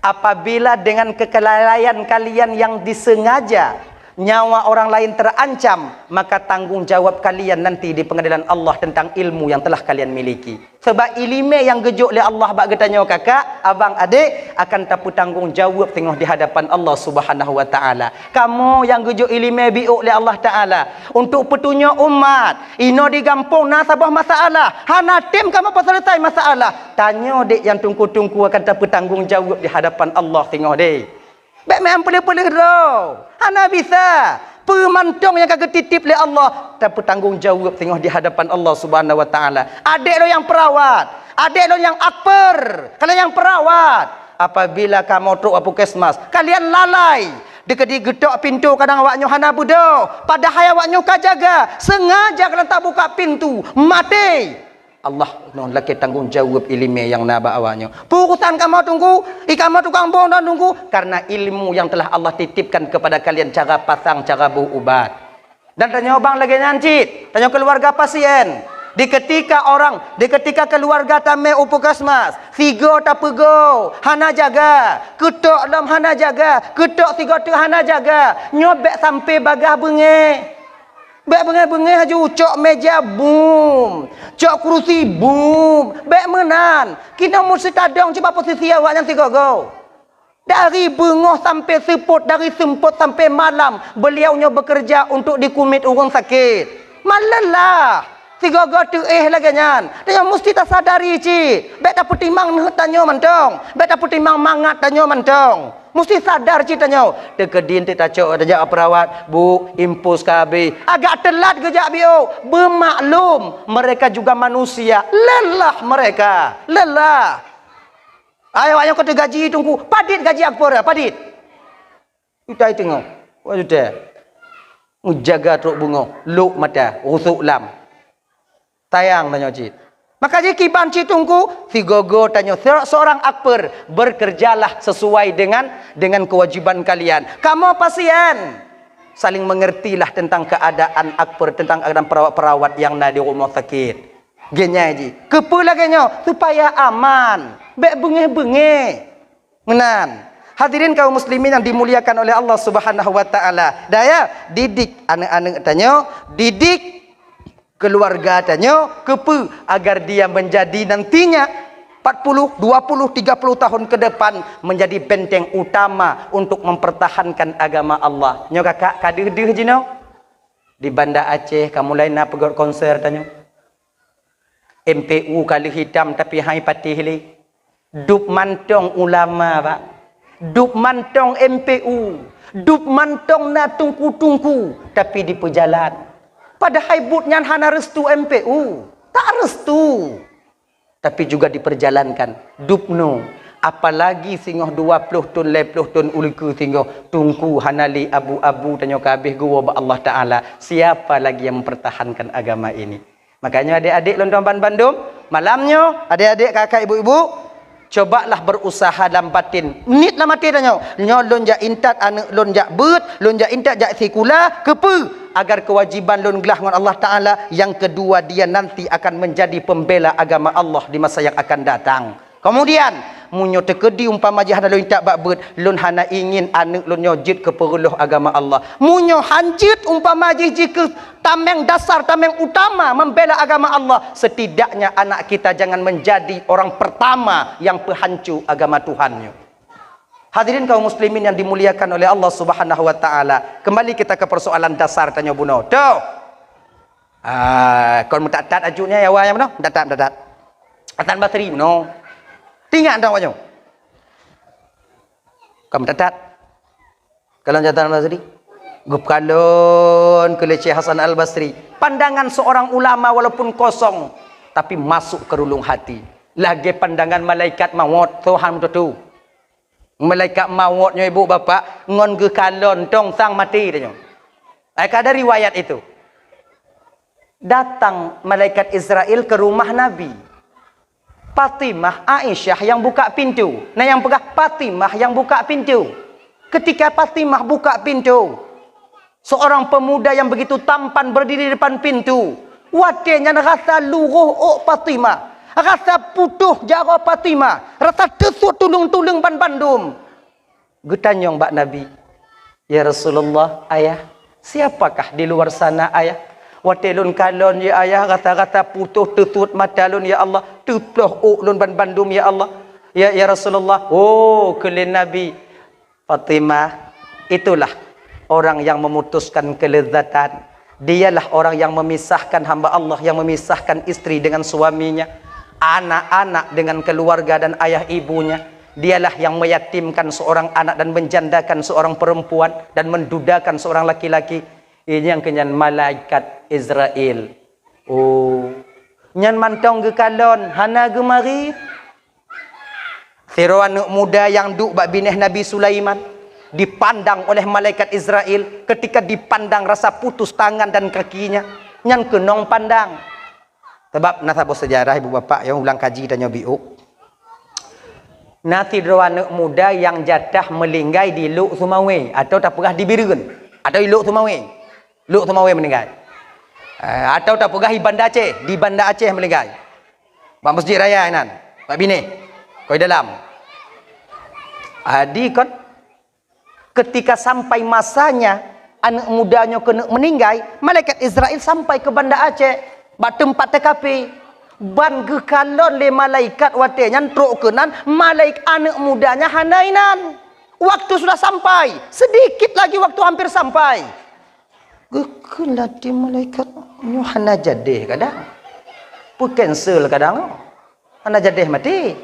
Apabila dengan kelalaian kalian yang disengaja nyawa orang lain terancam, maka tanggung jawab kalian nanti di pengadilan Allah tentang ilmu yang telah kalian miliki. Sebab ileumé nyang geujok lé Allah bak geutanyoe kakak, abang, adek, akan tapeutanggong jaweueb singoh di hadapan Allah Subhanahu wa Taala. Kamoe nyang geujok ileumé biôk lé Allah Taala untuk peutunyok umat. Inoe di gampông na saboh masalah, hana tem kamoe peuseuleusai masalah. Tanyoe dek nyang teungku-teungku akan tapeutanggong jaweueb di hadapan Allah singoh deh. Bék meu'en peuleueh-peuleueh droe. Hana bisa. Peue mantong nyang ka geutitip lé Allah, tapeutanggong jaweueb singoh di hadapan Allah Subhanahu wa Taala. Adek lôn nyang perawat, adek lôn nyang akper, kalian nyang perawat. Apabila kamoe trok u puskesmas, kalian lalai. Dikeudi geutok pintoe kadang awaknyoe hana beudôh, padahai awaknyoe ka jaga, sengaja kalian tabuka pintoe, maté. Allah nyoe lakée tanggong jaweueb ileumé nyang na bak awaknyoe. Peue urusan kamoe teungku? I kamoe tukang boh nyoe teungku? Karena ilmu yang telah Allah titipkan kepada kalian cara pasang, cara beuubat. Dan tanyoe bang lagée nyan cit, tanyoe keuluwarga pasien. Di ketika orang, di ketika keuluwarga tamé u puskesmas, sigoe tapeugoe, hana jaga, keutok lom hana jaga, keutok sigoe teuk hana jaga, nyoe bék sampai bagaih beungéh. Bék beungéh-beungéh laju, cok meja bum, cok kurusi bum, bék meunan. Kinoe meusti tadong cuba posisi awaknyan sigoe-goe. Dari beungoh sampai seupôt, dari seupôt sampai malam, beliau nyoe bekerja untuk dikumiet ureuëng sakét. Malelah, sigoe-goe teuéh lagée nyan. Tanyoe meusti tasadari cit. Bék tapeutimang neuheut tanyoe mantong, bék tapeutimang mangat tanyoe mantong. Meusti sadar cit tanyoe. Teukeudi tacok tajak perawat, bu, impus ka habéh. Agak teulat geujak biôk. Beumaklum, mereka juga manusia. Lelah mereka. Lelah. Ayah awaknyoe ka teugaji teungku. Padit gaji akpor, padit. Utai teungoh. Wah, utai. Meujaga trok beungoh, lok mata, rusok lam. Sayang tanyoe cit. Maka jih kiban cit teungku, sigoe-goe tanyoe se-, seorang akper, bekerjalah sesuai dengan, dengan kewajiban kalian. Kamoe pasien, saling mengertilah tentang keadaan akper, tentang keadaan perawat-perawat yang na di rumah sakit. Geunyai jih. Keupeue lagée nyoe? Supaya aman. Bék beungéh-beungéh. Meunan. Hadirin kaum muslimin yang dimuliakan oleh Allah Subhanahu wa Taala. Daya, didik aneuk-aneuk tanyoe, didik keluarga tanyoe, keupeue? Agar dia menjadi nantinya empat puluh, dua puluh, tiga puluh tahun ke depan menjadi benteng utama untuk mempertahankan agama Allah. Nyoe kakak ka deuh-deuh jinoe. Di Banda Aceh ka mulai na peugét konser tanyoe. M P U ka lheueh hitam tapi hai patéh lé. Dub mantong ulama, Pak. Dub mantong M P U. Dub mantong na teungku-teungku, tapi dipeujalan. Padahai buet nyan hana restu M P U. Tak restu. Tapi juga diperjalankan. Dub nyoe, apalagi singoh dua ploh thon, lhèe ploh thon u likeu singoh, teungku hana lé abu-abu tanyoe ka habéh geuwoe bak Allah Taala. Siapa lagi yang mempertahankan agama ini? Makanya adik-adik lôn tuan bandum, malam nyoe, adik-adik, kakak, ibu-ibu, cobalah berusaha lam batin. Niet lam até tanyoe, nyoe lôn jak intat aneuk lôn jak beuet, lôn jak intat jak sikula, keupeue? Agar kewajiban lôn glah ngon Allah Taala, yang kedua dia nanti akan menjadi pembela agama Allah di masa yang akan datang. Kemudian, meunyoe teukeudi umpama jih hana lôn intat bak beuet, lôn hana ingin aneuk lôn nyoe jeuet keu peureuloh agama Allah. Meunyoe han jeuet umpama jih jikeu tameng dasar, tameng utama membela agama Allah, setidaknya anak kita jangan menjadi orang pertama yang peuhanco agama Tuhan nyoe. Hadirin kaum muslimin yang dimuliakan oleh Allah Subhanahu wa Taala, kembali kita ke persoalan dasar tanyoe bunoe. Toh. Ah, kon meutat-tat aju nyan ya, awai nyan bunoe, meutat-tat, meutat-tat. Hasan Basri bunoe. Tingat dong awak nyoe. Kon meutat-tat. Kalon Hasan Al-Basri. Geukalon keu lé Syekh Hasan Al-Basri. Pandangan seorang ulama walaupun kosong, tapi masuk ke relung hati. Lagèe pandangan malaikat mawöt, Tuhan meututu. Malaikat mawöt nyoe, ibu bapak, ngon geukalon tong sang maté tanyoe. Ai ka ada riwayat itu. Datang malaikat Israel ke rumah Nabi. Fatimah, Aisyah yang buka pintu. Nah, yang peugah Fatimah yang buka pintu. Ketika Fatimah buka pintu, seorang pemuda yang begitu tampan berdiri di depan pintu. Watèe nyan rasa luroh ôk Fatimah, rasa putôh jaroe Fatimah, rasa teusut tuleueng-tuleueng ban bandum. Geutanyong bak Nabi, "Ya Rasulullah, Ayah, siapakah di luar sana, Ayah? Watèe lôn kalon, ya Ayah, rasa-rasa putôh teusut mata lôn, ya Allah, teuploh ôk lôn ban bandum, ya Allah. Ya, ya Rasulullah." Oh, kheun lé Nabi, Fatimah, itulah orang yang memutuskan kelezatan. Dialah orang yang memisahkan hamba Allah, yang memisahkan istri dengan suaminya, anak-anak dengan keluarga dan ayah ibunya. Dialah yang meyatimkan seorang anak dan menjandakan seorang perempuan dan mendudakan seorang laki-laki. Ini yang kenyan malaikat Israel. Oh, nyan mantong geukalon, hana geumari. Sidroe aneuk muda nyang duek bak binéh Nabi Sulaiman dipandang oleh malaikat Israel. Ketika dipandang rasa putus tangan dan kakinya, nyan keunong pandang. Sabab na saboh seujarah, ibu bapak, nyang ulang kaji tanyoe biôk. Na sidroe aneuk muda nyang jatah meulinggai di Lhokseumawe, atau tapeugah di Bireuen, atau di Lhokseumawe. Lhokseumawe meulinggai. Eh, atau tapeugah di Banda Aceh, di Banda Aceh meulinggai. Bak Masjid Raya inan, bak binéh, koi dalam. Adi kon, ketika sampai masanya aneuk muda nyoe keuneuk meuninggai, malaikat Israel sampai keu Banda Aceh, bak teumpat T K P. Ban geukalon lé malaikat watèe nyan trok keunan, malaik-, aneuk muda nyan hana inan. Waktu sudah sampai, sedikit lagi waktu hampir sampai. Geukheun lati malaikat, "Nyoe hana jadeh kadang. Peu cancel kadang, oh. Hana jadeh maté."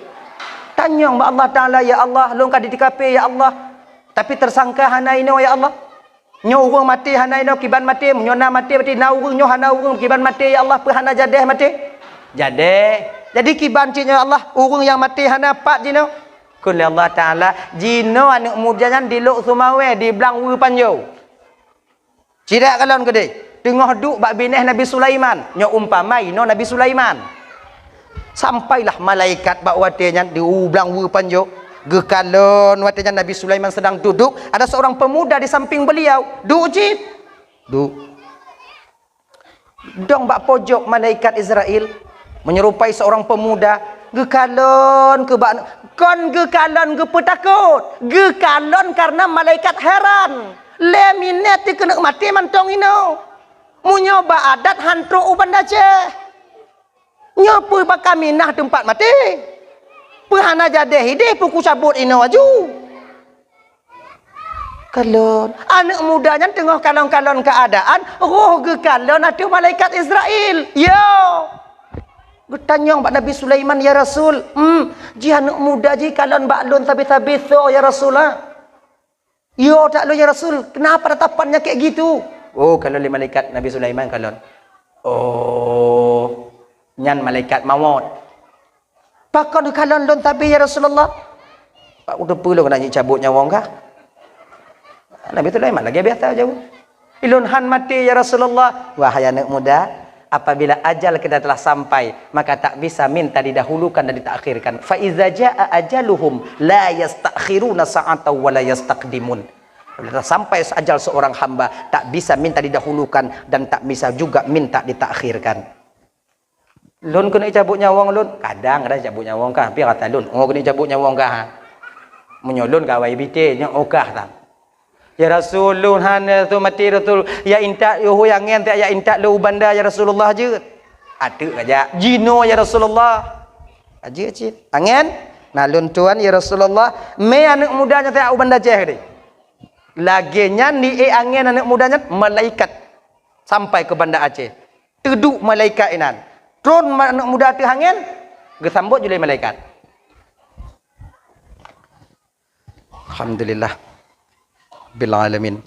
Tanyong bak Allah Taala, "Ya Allah, lôn ka di T K P, ya Allah. Tapi tersangka hana inoe, ya Allah. Nyoe ureueng maté hana inoe kiban maté, nyoe na maté, berarti na ureueng, nyoe hana ureueng kiban maté, ya Allah, peu hana jadeh maté?" "Jadeh." "Jadi kiban cit nyoe, ya Allah, ureueng nyang maté hana pat jinoe?" Kheun lé Allah Taala, "Jinoe aneuk muda nyan di Lhokseumawe, di Blang Weupanjo." Cit kalon keudeh, teungoh duek bak binéh Nabi Sulaiman, nyoe umpama inoe Nabi Sulaiman. Sampailah malaikat bak watèe nyan di Blang Weupanjo, geukalon watèe nyan Nabi Sulaiman sedang duduk, ada seorang pemuda di samping beliau, duek cit. Duek. Dong bak pojok malaikat Israel, menyerupai seorang pemuda, geukalon keu bak, kon geukalon geupeutakot, geukalon karena malaikat heran. Lé minèt keuneuk maté mantong inoe. Meunyoe bak adat han trok u Banda Aceh. Nyoe peue bak kaminah teumpat maté. Peu hana jadeh ideh peu kucabot inoe aju. Kalon. Aneuk muda nyan teungoh kalon-kalon keuadaan, roh geukalon ateueh malaikat Israel. Yo. Geutanyong bak Nabi Sulaiman, "Ya Rasul, hmm, jih aneuk muda jih kalon bak lôn sabe-sabe soe, ya Rasul, ha?" "Yo, tak lôn, ya Rasul, kenapa tatapan nyang kek gitu?" "Oh, kalon lé malaikat Nabi Sulaiman kalon." "Oh, nyan malaikat mawöt." "Pakon kalon lôn sabe, ya Rasulullah?" "Pak, udah peue lôn keuneuk jicabut nyawöng kah?" Nabi Sulaiman lagèe biasa jaweueb. "Ilôn han maté, ya Rasulullah." "Wahai aneuk muda, apabila ajal kita telah sampai, maka tak bisa minta didahulukan dan ditakhirkan. Fa iza jaa ajaluhum la yastakhiruna sa'atan wa la yastaqdimun." Apabila telah sampai ajal seorang hamba, tak bisa minta didahulukan dan tak bisa juga minta ditakhirkan. "Lôn keuneuk cabot nyawöng lôn?" "Kadang, kadang cabot nyawöng kah, tapi rasa lôn, oh, keuneuk cabot nyawöng kah, ha? Meunyoe lôn ka awai bite, nyoe oh kah tan." "Ya Rasul, lôn hana tu maté, Rasul. Ya intat, yoh, ya angén, tak ya intat lôn u banda, ya Rasulullah, jeuet." "Ateuk aja. Jinoe, ya Rasulullah." "Aja cit. Angén, na lôn tuan, ya Rasulullah. Mé aneuk muda nyan tajak u Banda Aceh deh." Lagèe nyan di ék angén aneuk muda nyan, malaikat sampai keu Banda Aceh. Teuduek malaikat inan. Tron ma-, aneuk muda ateueh angén, geusambot ju lé malaikat. Alhamdulillah. Bil alamin.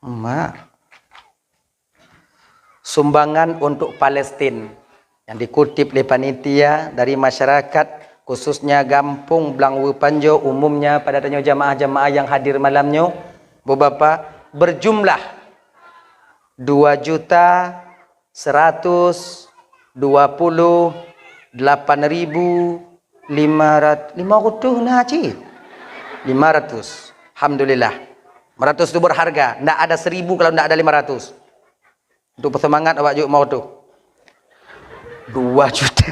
Mak. Sumbangan untuk Palestin yang dikutip oleh panitia dari masyarakat, khususnya Gampong Blangwe Panjoe, umumnya pada tanyoe jamaah-jamaah yang hadir malam nyoe, Bu Bapak, berjumlah dua juta seratus dua puluh delapan ribu lima ratus, lima ratus na cit? Lima ratus. Alhamdulillah. Lima ratus tu berharga. Ndak ada seribu kalau ndak ada lima ratus. Untuk peusemangat awak jok mau tu. Dua juta.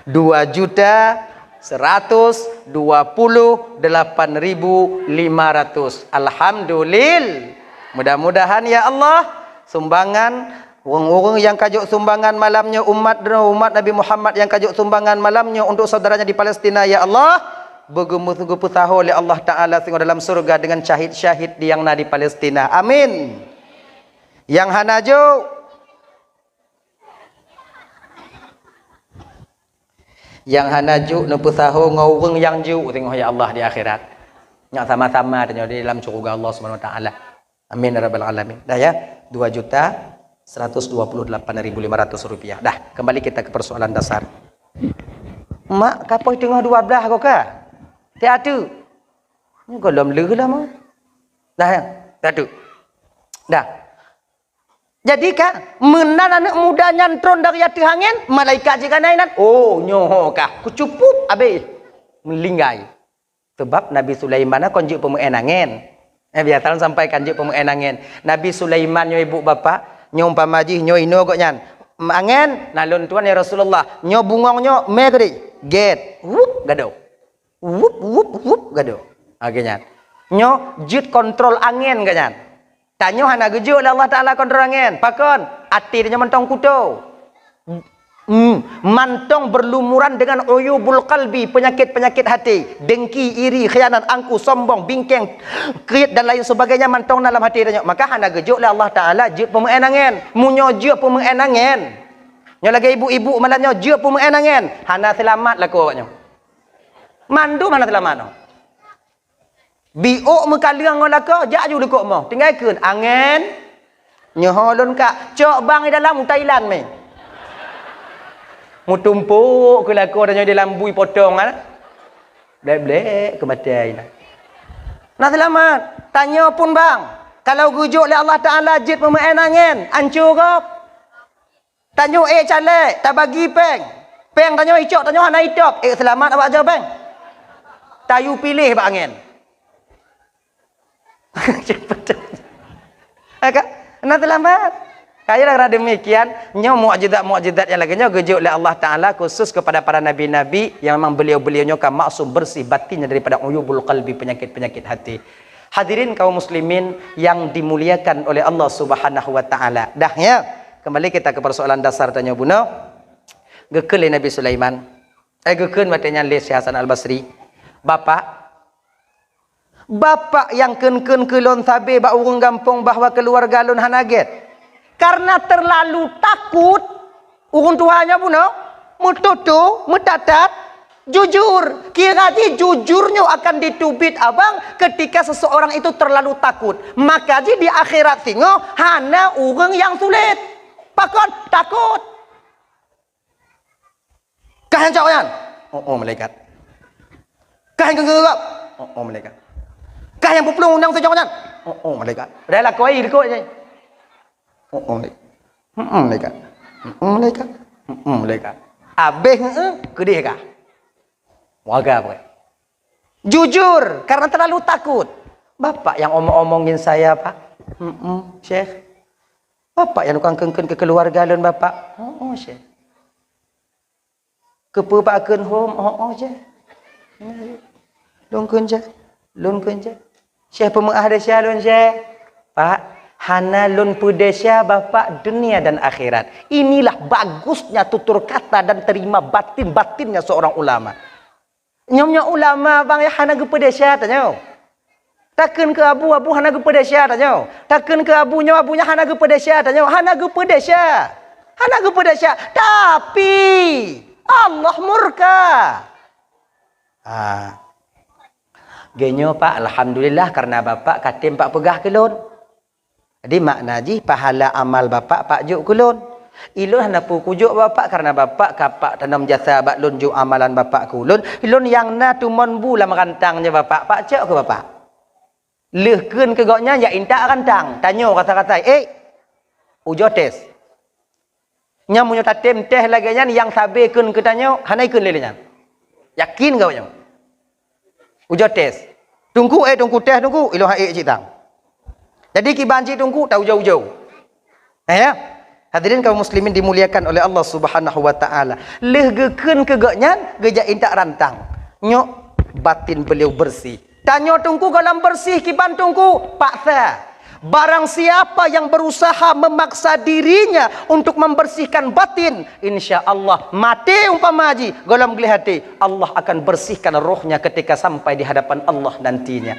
Dua juta seratus dua puluh delapan ribu lima ratus. Alhamdulillah. Mudah-mudahan ya Allah, sumbangan ureuëng-ureuëng nyang ka jok sumbangan malam nyoe, umat droe, umat Nabi Muhammad nyang ka jok sumbangan malam nyoe untuk saudaranya di Palestina, ya Allah, beugeumeu-, geupeusaho lé Allah Taala singoh dalam syurga dengan syahid-syahid nyang na di Palestina. Amin. Nyang hana jok, nyang hana jok neupeusaho ngon ureuëng nyang jok singoh, ya Allah, di akhirat. Nyak sama-sama tanyoe di dalam syurga Allah Subhanahu Wa Taala. Amin ya rabbal alamin. Dah ya, dua juta seratus dua puluh delapan ribu lima ratus rupiah. Dah, kembali kita ke persoalan dasar. Mak, kapoi teungoh dua belas ko ka? Tiatu. Ni golom leuh lah mah. Dah ya, tiatu. Dah. Jadi ka, meunan aneuk muda nyan tron dari ateueh angén, malaikat jih ka na inan. Oh, nyoe ka. Kucupup abéh. Meulinggai. Sabab Nabi Sulaiman kon jeuet peumeu'en angén. Eh, biasa lôn sampaikan jeuet peumeu'en angén. Nabi Sulaiman nyoe ibu bapak, nyoe umpama jih nyoe inoe gobnyan. Angén, na lôn tuan ya Rasulullah. Nyoe bungong nyoe, mé keudeh. Gét. Wup, gadôh. Wup, wup, wup, gadôh. Ha, gobnyan. Nyoe jeuet kontrol angén gobnyan. Tanyoe hana geujok lé Allah Taala kontrol angén. Pakon? Até tanyoe mantong kuto. Hmm, mantong berlumuran dengan uyubul qalbi, penyakit-penyakit hati. Dengki, iri, khianat, angku, sombong, bingkeng, kriet dan lain sebagainya mantong na lam hati tanyoe. Maka hana geujok lé Allah Taala jeuet peumeu'en angén. Meunyoe jeuet peumeu'en angén, nyoe lagèe ibu-ibu malam nyoe jeuet peumeu'en angén, hana seulamat lakoe awak nyoe. Mandum hana seulamat nyoe. Biôk meukaleueng ngon lakoe, jak ju likot moh. Tinggai kheun, angén. Nyoe ho lôn ka cok bang di dalam u Thailand mé. Meutumpôk keu lakoe tanyoe di dalam bui potong, ha? Blek-blek keu maté na. Na seulamat. Tanyoe pun bang, kalau geujok lé Allah Taala jeuet peumeu'en angén, ancô gob. Tanyoe ék caleg, tabagi péng. Péng tanyoe icok, tanyoe hana itôb. Ék seulamat awak jaweueb péng? Tayue piléh bak angén. Haka? Hana seulamat. Kaya demikian, nyoe mukjizat-mukjizat nyang lagèe nyoe geujok lé Allah Taala khusus kepada para nabi-nabi yang memang beliau-beliau nyoe ka maksum bersih batinnya daripada uyubul qalbi, penyakit-penyakit hati. Hadirin kaum muslimin yang dimuliakan oleh Allah Subhanahu wa Taala. Dah ya, kembali kita ke persoalan dasar tanyoe bunoe. Geukheun lé Nabi Sulaiman. Eh, geukheun watèe nyan lé Syekh Hasan Al-Basri. Bapak, bapak nyang kheun-kheun keu lôn sabe bak ureuëng gampông bahwa keuluwarga lôn hana gét. Karena terlalu takut, ureuëng tuha nyoe bunoe, meututoe, meutatat, jujur. Kira jih jujur nyoe akan diteubiet abang ketika seseorang itu terlalu takut. Maka jih di akhirat singoh hana ureuëng nyang sulet. Pakon? Takut. Kah nyang cok nyan? Oh, oh, malaikat. Kah nyang geugab? Oh, oh, malaikat. Kah nyang peuplueng undang sejok nyan? Oh, oh, malaikat. Padahai lakoe likot je. Oh, oh, malaikat. Hmm, malaikat. Hmm, malaikat. Hmm, malaikat. Abeh, heeh, keudeh kah? Warga apa? Jujur, karena terlalu takut. Bapak yang omong-omongin saya, Pak. Hmm, Syekh. Bapak yang tukang keun-keun keu keluarga lôn, Bapak. Oh, oh, Syekh. Keupeue bak kheun hom, oh, oh, Syekh. Lôn kheun, Syekh. Lôn kheun, Syekh. Syekh, peumeu'ah desya lôn, Syekh. Pak, hana lôn peudesya Bapak dunia dan akhirat. Inilah bagusnya tutur kata dan terima batin-batinnya seorang ulama. Nyoe-nyoe ulama bang nyang hana geupeudesya tanyoe. Takheun keu abu, abu hana geupeudesya tanyoe. Takheun keu abu nyoe, abu nyan hana geupeudesya tanyoe. Hana geupeudesya. Hana geupeudesya. Tapi, Allah murka. Ha. Geunyoe, Pak, alhamdulillah karena Bapak ka tem Pak peugah keu lôn. Jadi, makna jih, pahala amal Bapak, Pak jok keu lôn. Ilôn hana peue kujok Bapak, karena Bapak ka Pak tanom jasa bak lôn jok amalan Bapak keu lôn. Ilôn nyang na tumon bu lam rantang nyoe Bapak, Pak cok keu Bapak. Lheueh kheun keu gobnyan, jak intat rantang. Tanyoe rasa-rasa, "Eh, ujoe tes." Nyan meunyoe tatem tes lagée nyan, nyang sabe kheun keu tanyoe, hana ikheun lé nyan. Yakin gawat nyoe. Ujoe tes. Teungku, eh, Teungku, tes Teungku, ilôn hai cit tang. Jadi kiban cit Teungku, ta ujoe-ujoe. Eh, ya? Hadirin kaum muslimin dimuliakan oleh Allah Subhanahu wa taala. Lheueh geukheun keu gobnyan, geujak intat rantang. Nyoe batin beliau bersih. Tanyoe Teungku gohlom bersih kiban Teungku, paksa. Barang siapa yang berusaha memaksa dirinya untuk membersihkan batin, insya Allah maté umpama jih gohlom gleh até, Allah akan bersihkan rohnya ketika sampai di hadapan Allah nantinya.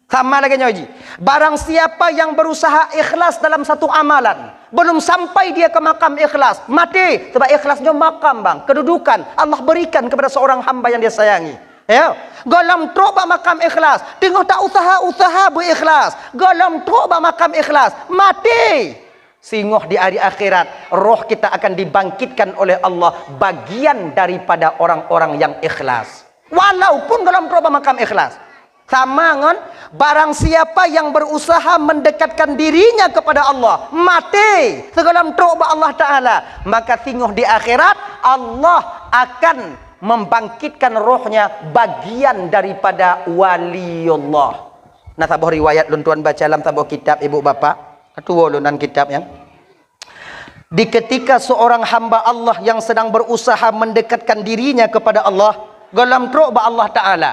Sama lagée nyoe jih, barang siapa yang berusaha ikhlas dalam satu amalan, belum sampai dia ke makam ikhlas, maté, sebab ikhlas nyoe makam bang, kedudukan Allah berikan kepada seorang hamba yang dia sayangi. Ya, gohlom trok bak makam ikhlas, teungoh ta usaha-usaha beu ikhlas, gohlom trok bak makam ikhlas, maté. Singoh di hari akhirat, roh kita akan dibangkitkan oleh Allah bagian daripada orang-orang yang ikhlas. Walaupun gohlom trok bak makam ikhlas. Sama ngon, barang siapa yang berusaha mendekatkan dirinya kepada Allah, maté sigohlom trok bak Allah Ta'ala, maka singoh di akhirat, Allah akan membangkitkan rohnya bagian daripada waliullah. Na saboh riwayat lôn tuan baca lam saboh kitab ibu bapak. Tuwo lôn nan kitab nyan. Di ketika seorang hamba Allah yang sedang berusaha mendekatkan dirinya kepada Allah, gohlom trok bak Allah Ta'ala,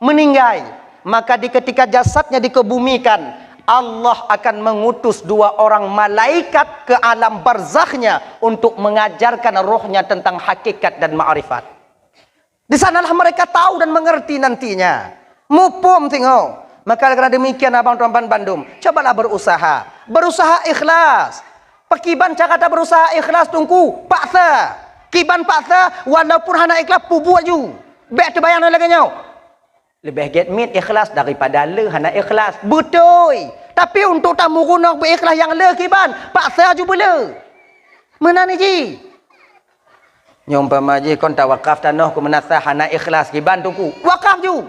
meninggai, maka di ketika jasadnya dikebumikan, Allah akan mengutus dua orang malaikat ke alam barzakhnya untuk mengajarkan rohnya tentang hakikat dan makrifat. Di sanalah mereka tahu dan mengerti nantinya. Muphom singoh. Maka karena demikian abang tuan ban bandum, cobalah berusaha. Berusaha ikhlas. Pakiban cara ta berusaha ikhlas Teungku? Paksa. Kiban paksa, walaupun hana ikhlas, pubuet ju. Bék teubayang lagée nyoe. Leubeh gét miet ikhlas daripada le hana ikhlas. Beutôi. Tapi untuk tameurunoe beu ikhlas nyang le kiban, paksa ju beule. Meunan jih. Nyoe umpama jih kon tawakaf tanoh keu meunasah hana ikhlas kiban Teungku. Wakaf ju.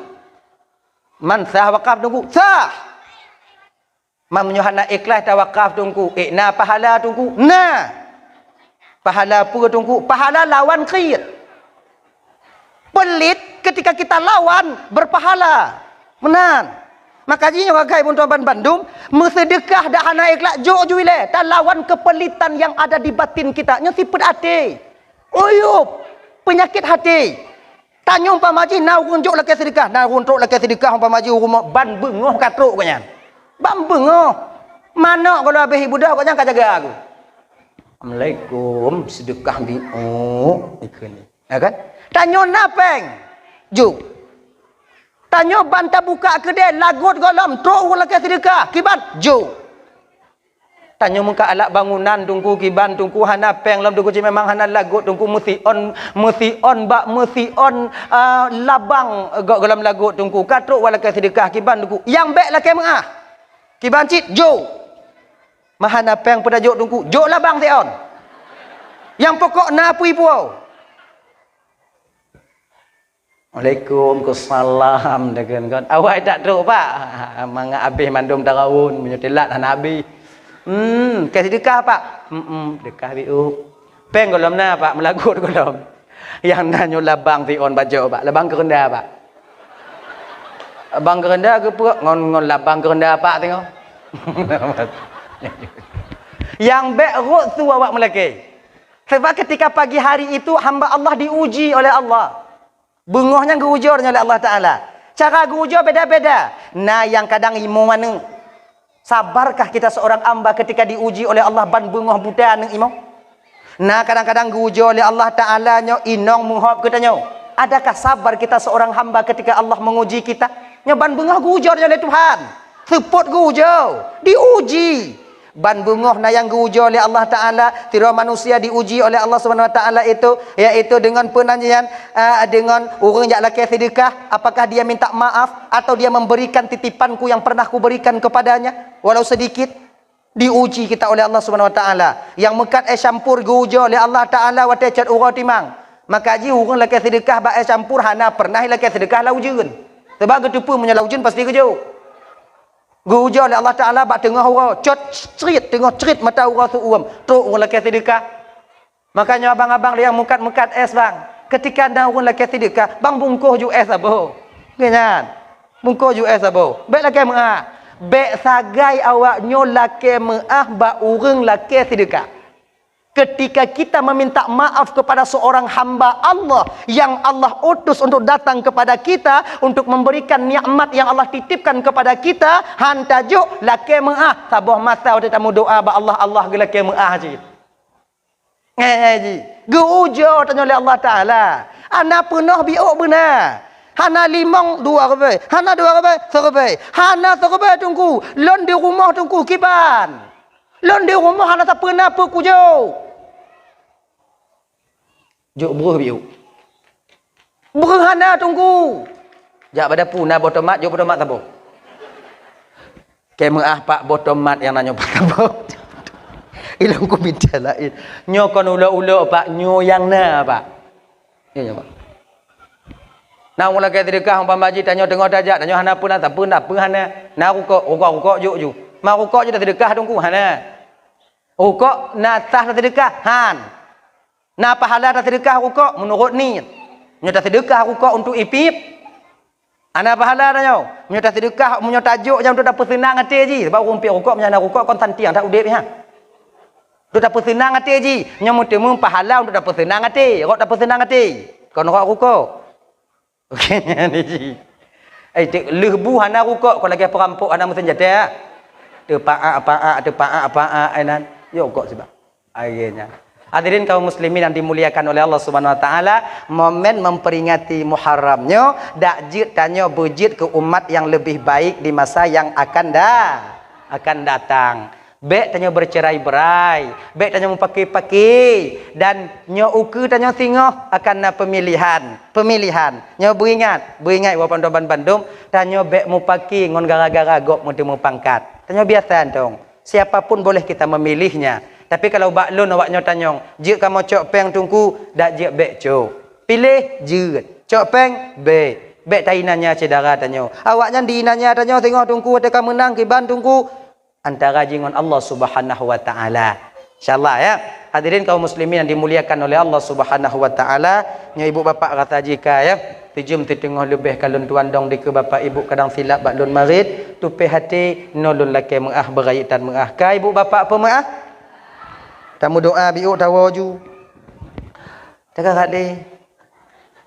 Man sah wakaf Teungku? Sah. Man meunyoe hana ikhlas tawakaf Teungku, eh, na pahala Teungku? Na. Pahala peue Teungku? Pahala lawan kheun. Pelit ketika kita lawan berpahala. Meunan. Maka jih nyoe gagai bun tuan ban bandum, meuseudeukah dak hana ikhlas, jok ju ilée, talawan keupelitan nyang ada di batin kita. Nyoe sifeuet até. Uyub, peunyakét até. Tanyoe umpama jih na ureuëng jok lakée seudeukah, na ureuëng trok lakée seudeukah umpama jih ureuëng ban beungoh ka trok geuh nyan. Ban beungoh. Manok kalau habéh ibudah geuh nyan ka jaga aku. Assalamualaikum, seudeukah bi, oh, ikheun. Ya kan? Tanyoe na péng. Ju. Tanyoe ban tabuka keudée lagot gohlom trok ureuëng lakée seudeukah, kiban? Ju. Tanyoe meukat alat bangunan Teungku, kiban Teungku, hana péng lom Teungku, cit memang hana lagot Teungku, meusion, meusion bak meusion, ah, labang gob gohlom lagot Teungku. Ka trok watèe lakèe seudeukah kiban Teungku. Nyang bèk lakèe meu'ah. Kiban cit, jok. Meuhana péng peue tajok Teungku, jok labang sion. Nyang pokok na peue ipuwoe. Waalaikumsalam, deungon kon. Awai tak trok, Pak. Mangat abéh mandum tarawon, meunyoe teulat hana abéh. Hmm, ka seudeukah, Pak. Hmm, deukah biôh. Péng gohlom na, Pak, meulagot gohlom. Nyang na nyoe labang sion bajèe, Pak. Labang keureunda, Pak. Labang keureunda geupeuet ngon, ngon labang keureunda, Pak, tengok. Nyang bèk rot su awak meulakèe. Sebab ketika pagi hari itu hamba Allah diuji oleh Allah. Beungoh nyan geuujoe nyoe lé Allah Taala. Cara geuujoe beda-beda. Na nyang kadang imoe aneuk. Sabarkah kita seorang hamba ketika diuji oleh Allah ban beungoh buta aneuk imoe? Na kadang-kadang geuujoe lé Allah Taala nyoe inong meuhop geutanyoe. Adakah sabar kita seorang hamba ketika Allah menguji kita? Nyoe ban beungoh geuujoe nyoe lé Tuhan. Seupôt geuujoe, diuji. Ban beungoh na nyang geuujoe lé Allah Taala, sidroe manusia diuji oleh Allah Subhanahu Wa Taala itu, yaitu dengan penanyakan, ah, dengan ureuëng jak lakèe seudeukah, apakah dia minta maaf atau dia memberikan titipanku yang pernah kuberikan kepadanya, walau sedikit? Diuji kita oleh Allah Subhanahu Wa Taala. Nyang meukat es campur geuujoe lé Allah Taala watèe cot uroe timang. Maka jih ureuëng lakèe seudeukah bak es campur hana pernah lakèe seudeukah lam ujeuen. Sebab geuteupeue meunyoe lam ujeuen pasti geujok. Geuujoe lé Allah Taala bak teungoh uroe, cot crit, teungoh crit mata uroe seuuem, trok ureuëng lakèe seudeukah. Makanya abang-abang nyang meukat-meukat es, bang. Ketika na ureuëng lakèe seudeukah, bang bungkôh ju es saboh. Nyan. Bungkôh ju es saboh. Bèk lakèe meu'ah. Bèk sagai awak nyoe lakèe meu'ah bak ureuëng lakèe seudeukah. Ketika kita meminta maaf kepada seorang hamba Allah yang Allah utus untuk datang kepada kita untuk memberikan nikmat yang Allah titipkan kepada kita, han tajok lakèe meu'ah. Saboh masa watèe tameudoa bak Allah, Allah geulakèe meu'ah cit. Ngai-ngai jih. Geuujoe tanyoe lé Allah Taala. Hana peunoh biôk beuna. Hana limong dua ribèe, hana dua ribèe siribèe, hana siribèe Teungku. Lôn di rumoh Teungku kiban. Lôn di rumoh hana sapeue na peue kujok. Jok breuh biôk. Breuh hana Teungku. Jak bak dapu na boh tomat, jok boh tomat saboh. Kèe meu'ah, Pak, boh tomat nyang na nyoe, Pak, saboh. Ilôn kumita laén. Nyoe kon ulok-ulok, Pak, nyoe nyang na, Pak. Nyoe, nyoe, Pak. Na ureuëng lakèe seudeukah umpama jih tanyoe teungoh tajak, tanyoe hana peue na, sapeue na peue hana. Na rukok, rukok, rukok jok ju. Ma rukok ju taseudeukah Teungku, hana. Rukok na sah taseudeukah, han. Na pahala taseudeukah rukok meunurot niet. Nyoe taseudeukah rukok untuk ipiep, hana pahala tanyoe. Meunyoe taseudeukah, meunyoe tajok nyan untuk tapeuseunang até jih, sabab ureuëng piep rukok meunyoe hana rukok kon santiang that udép nyan. Untuk tapeuseunang até jih, nyoe meuteumé pahala untuk tapeuseunang até, rot tapeuseunang até. Kon rot rukok. Nyan jih. Eh, lheueh bu hana rukok, kon lagèe peurampok hana meuseunjata. Teupaak-paak, teupaak-paak, eh, nan. Yok kok sibak. Akhirnya. Hadirin kaum muslimin yang dimuliakan oleh Allah Subhanahu Wa Taala, momen memperingati Muharram nyoe dak jeuet tanyoe beujeuet keu umat yang lebih baik di masa yang akan da-, akan datang. Bèk tanyoe bercerai-berai, bèk tanyoe meupaké-paké, dan nyoe ukeue tanyoe singoh akan na pemilihan, pemilihan. Nyoe beuingat, beuingat walaupun bandum, tanyoe bèk meupaké ngon gara-gara gob meuteumé pangkat. Tanyoe biasa tong. Siapa pun boleh kita memilihnya. Tapi kalau bak lôn awak nyoe tanyong, jeuet kamoe cok péng Teungku, dak jeuet bèk cok. Piléh jeuet. Cok péng bèk. Bèk tainanya syedara tanyoe. Awaknyan diinanya tanyoe singoh Teungku watèe ka meunang kiban Teungku antara jih ngon Allah Subhanahu wa Taala. Insyaallah ya. Hadirin kaum muslimin yang dimuliakan oleh Allah Subhanahu wa Taala, nyoe ibu bapak rasa jika ya. Tujum teuteungoh leubeh ka lôn tuan dong dikeue bapak ibu kadang silap bak lôn marit, tupéh até nyoe lôn lakèe meu'ah beurayek tan meu'ah. Ka ibu bapak peumeu'ah? Tameudoa biôk tawoe ju. Tagak deh.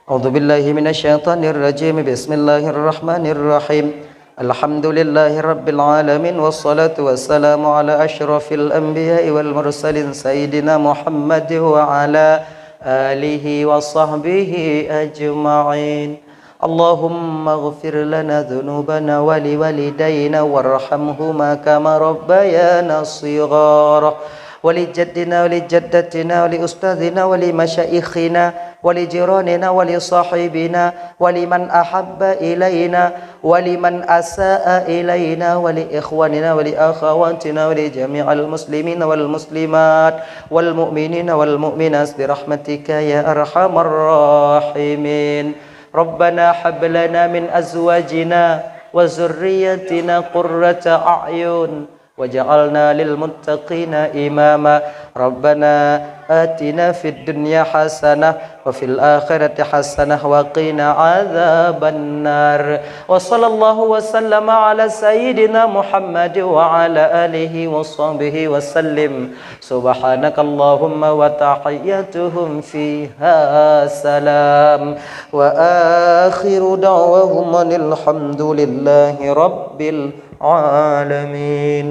A'udzubillahi minasyaitonirrajim. Bismillahirrahmanirrahim. Alhamdulillahirabbil alamin, wassalatu wassalamu ala asyrafil anbiya'i wal mursalin sayyidina Muhammad wa ala alihi wa sahbihi ajma'in. اللهم اغفر لنا ذنوبنا ولوالدينا وارحمهما كما ربيانا صغارا، ولجدنا ولجدتنا ولأستاذنا ولمشايخنا ولجيراننا ولصاحبنا ولمن أحب إلينا ولمن أساء إلينا ولإخواننا ولأخواتنا ولجميع المسلمين والمسلمات والمؤمنين والمؤمنات برحمتك يا أرحم الراحمين. ربنا هب لنا من أزواجنا وذرياتنا قرة أعين واجعلنا للمتقين إماما. ربنا آتنا في الدنيا حسنة وفي الآخرة حسنة وقنا عذاب النار. وصلى الله وسلم على سيدنا محمد وعلى آله وصحبه وسلم. سبحانك اللهم وتحيتهم فيها سلام. وآخر دعواهم أن الحمد لله رب العالمين.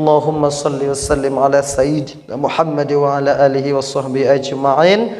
اللهم صل وسلم على سيدنا محمد وعلى آله وصحبه أجمعين.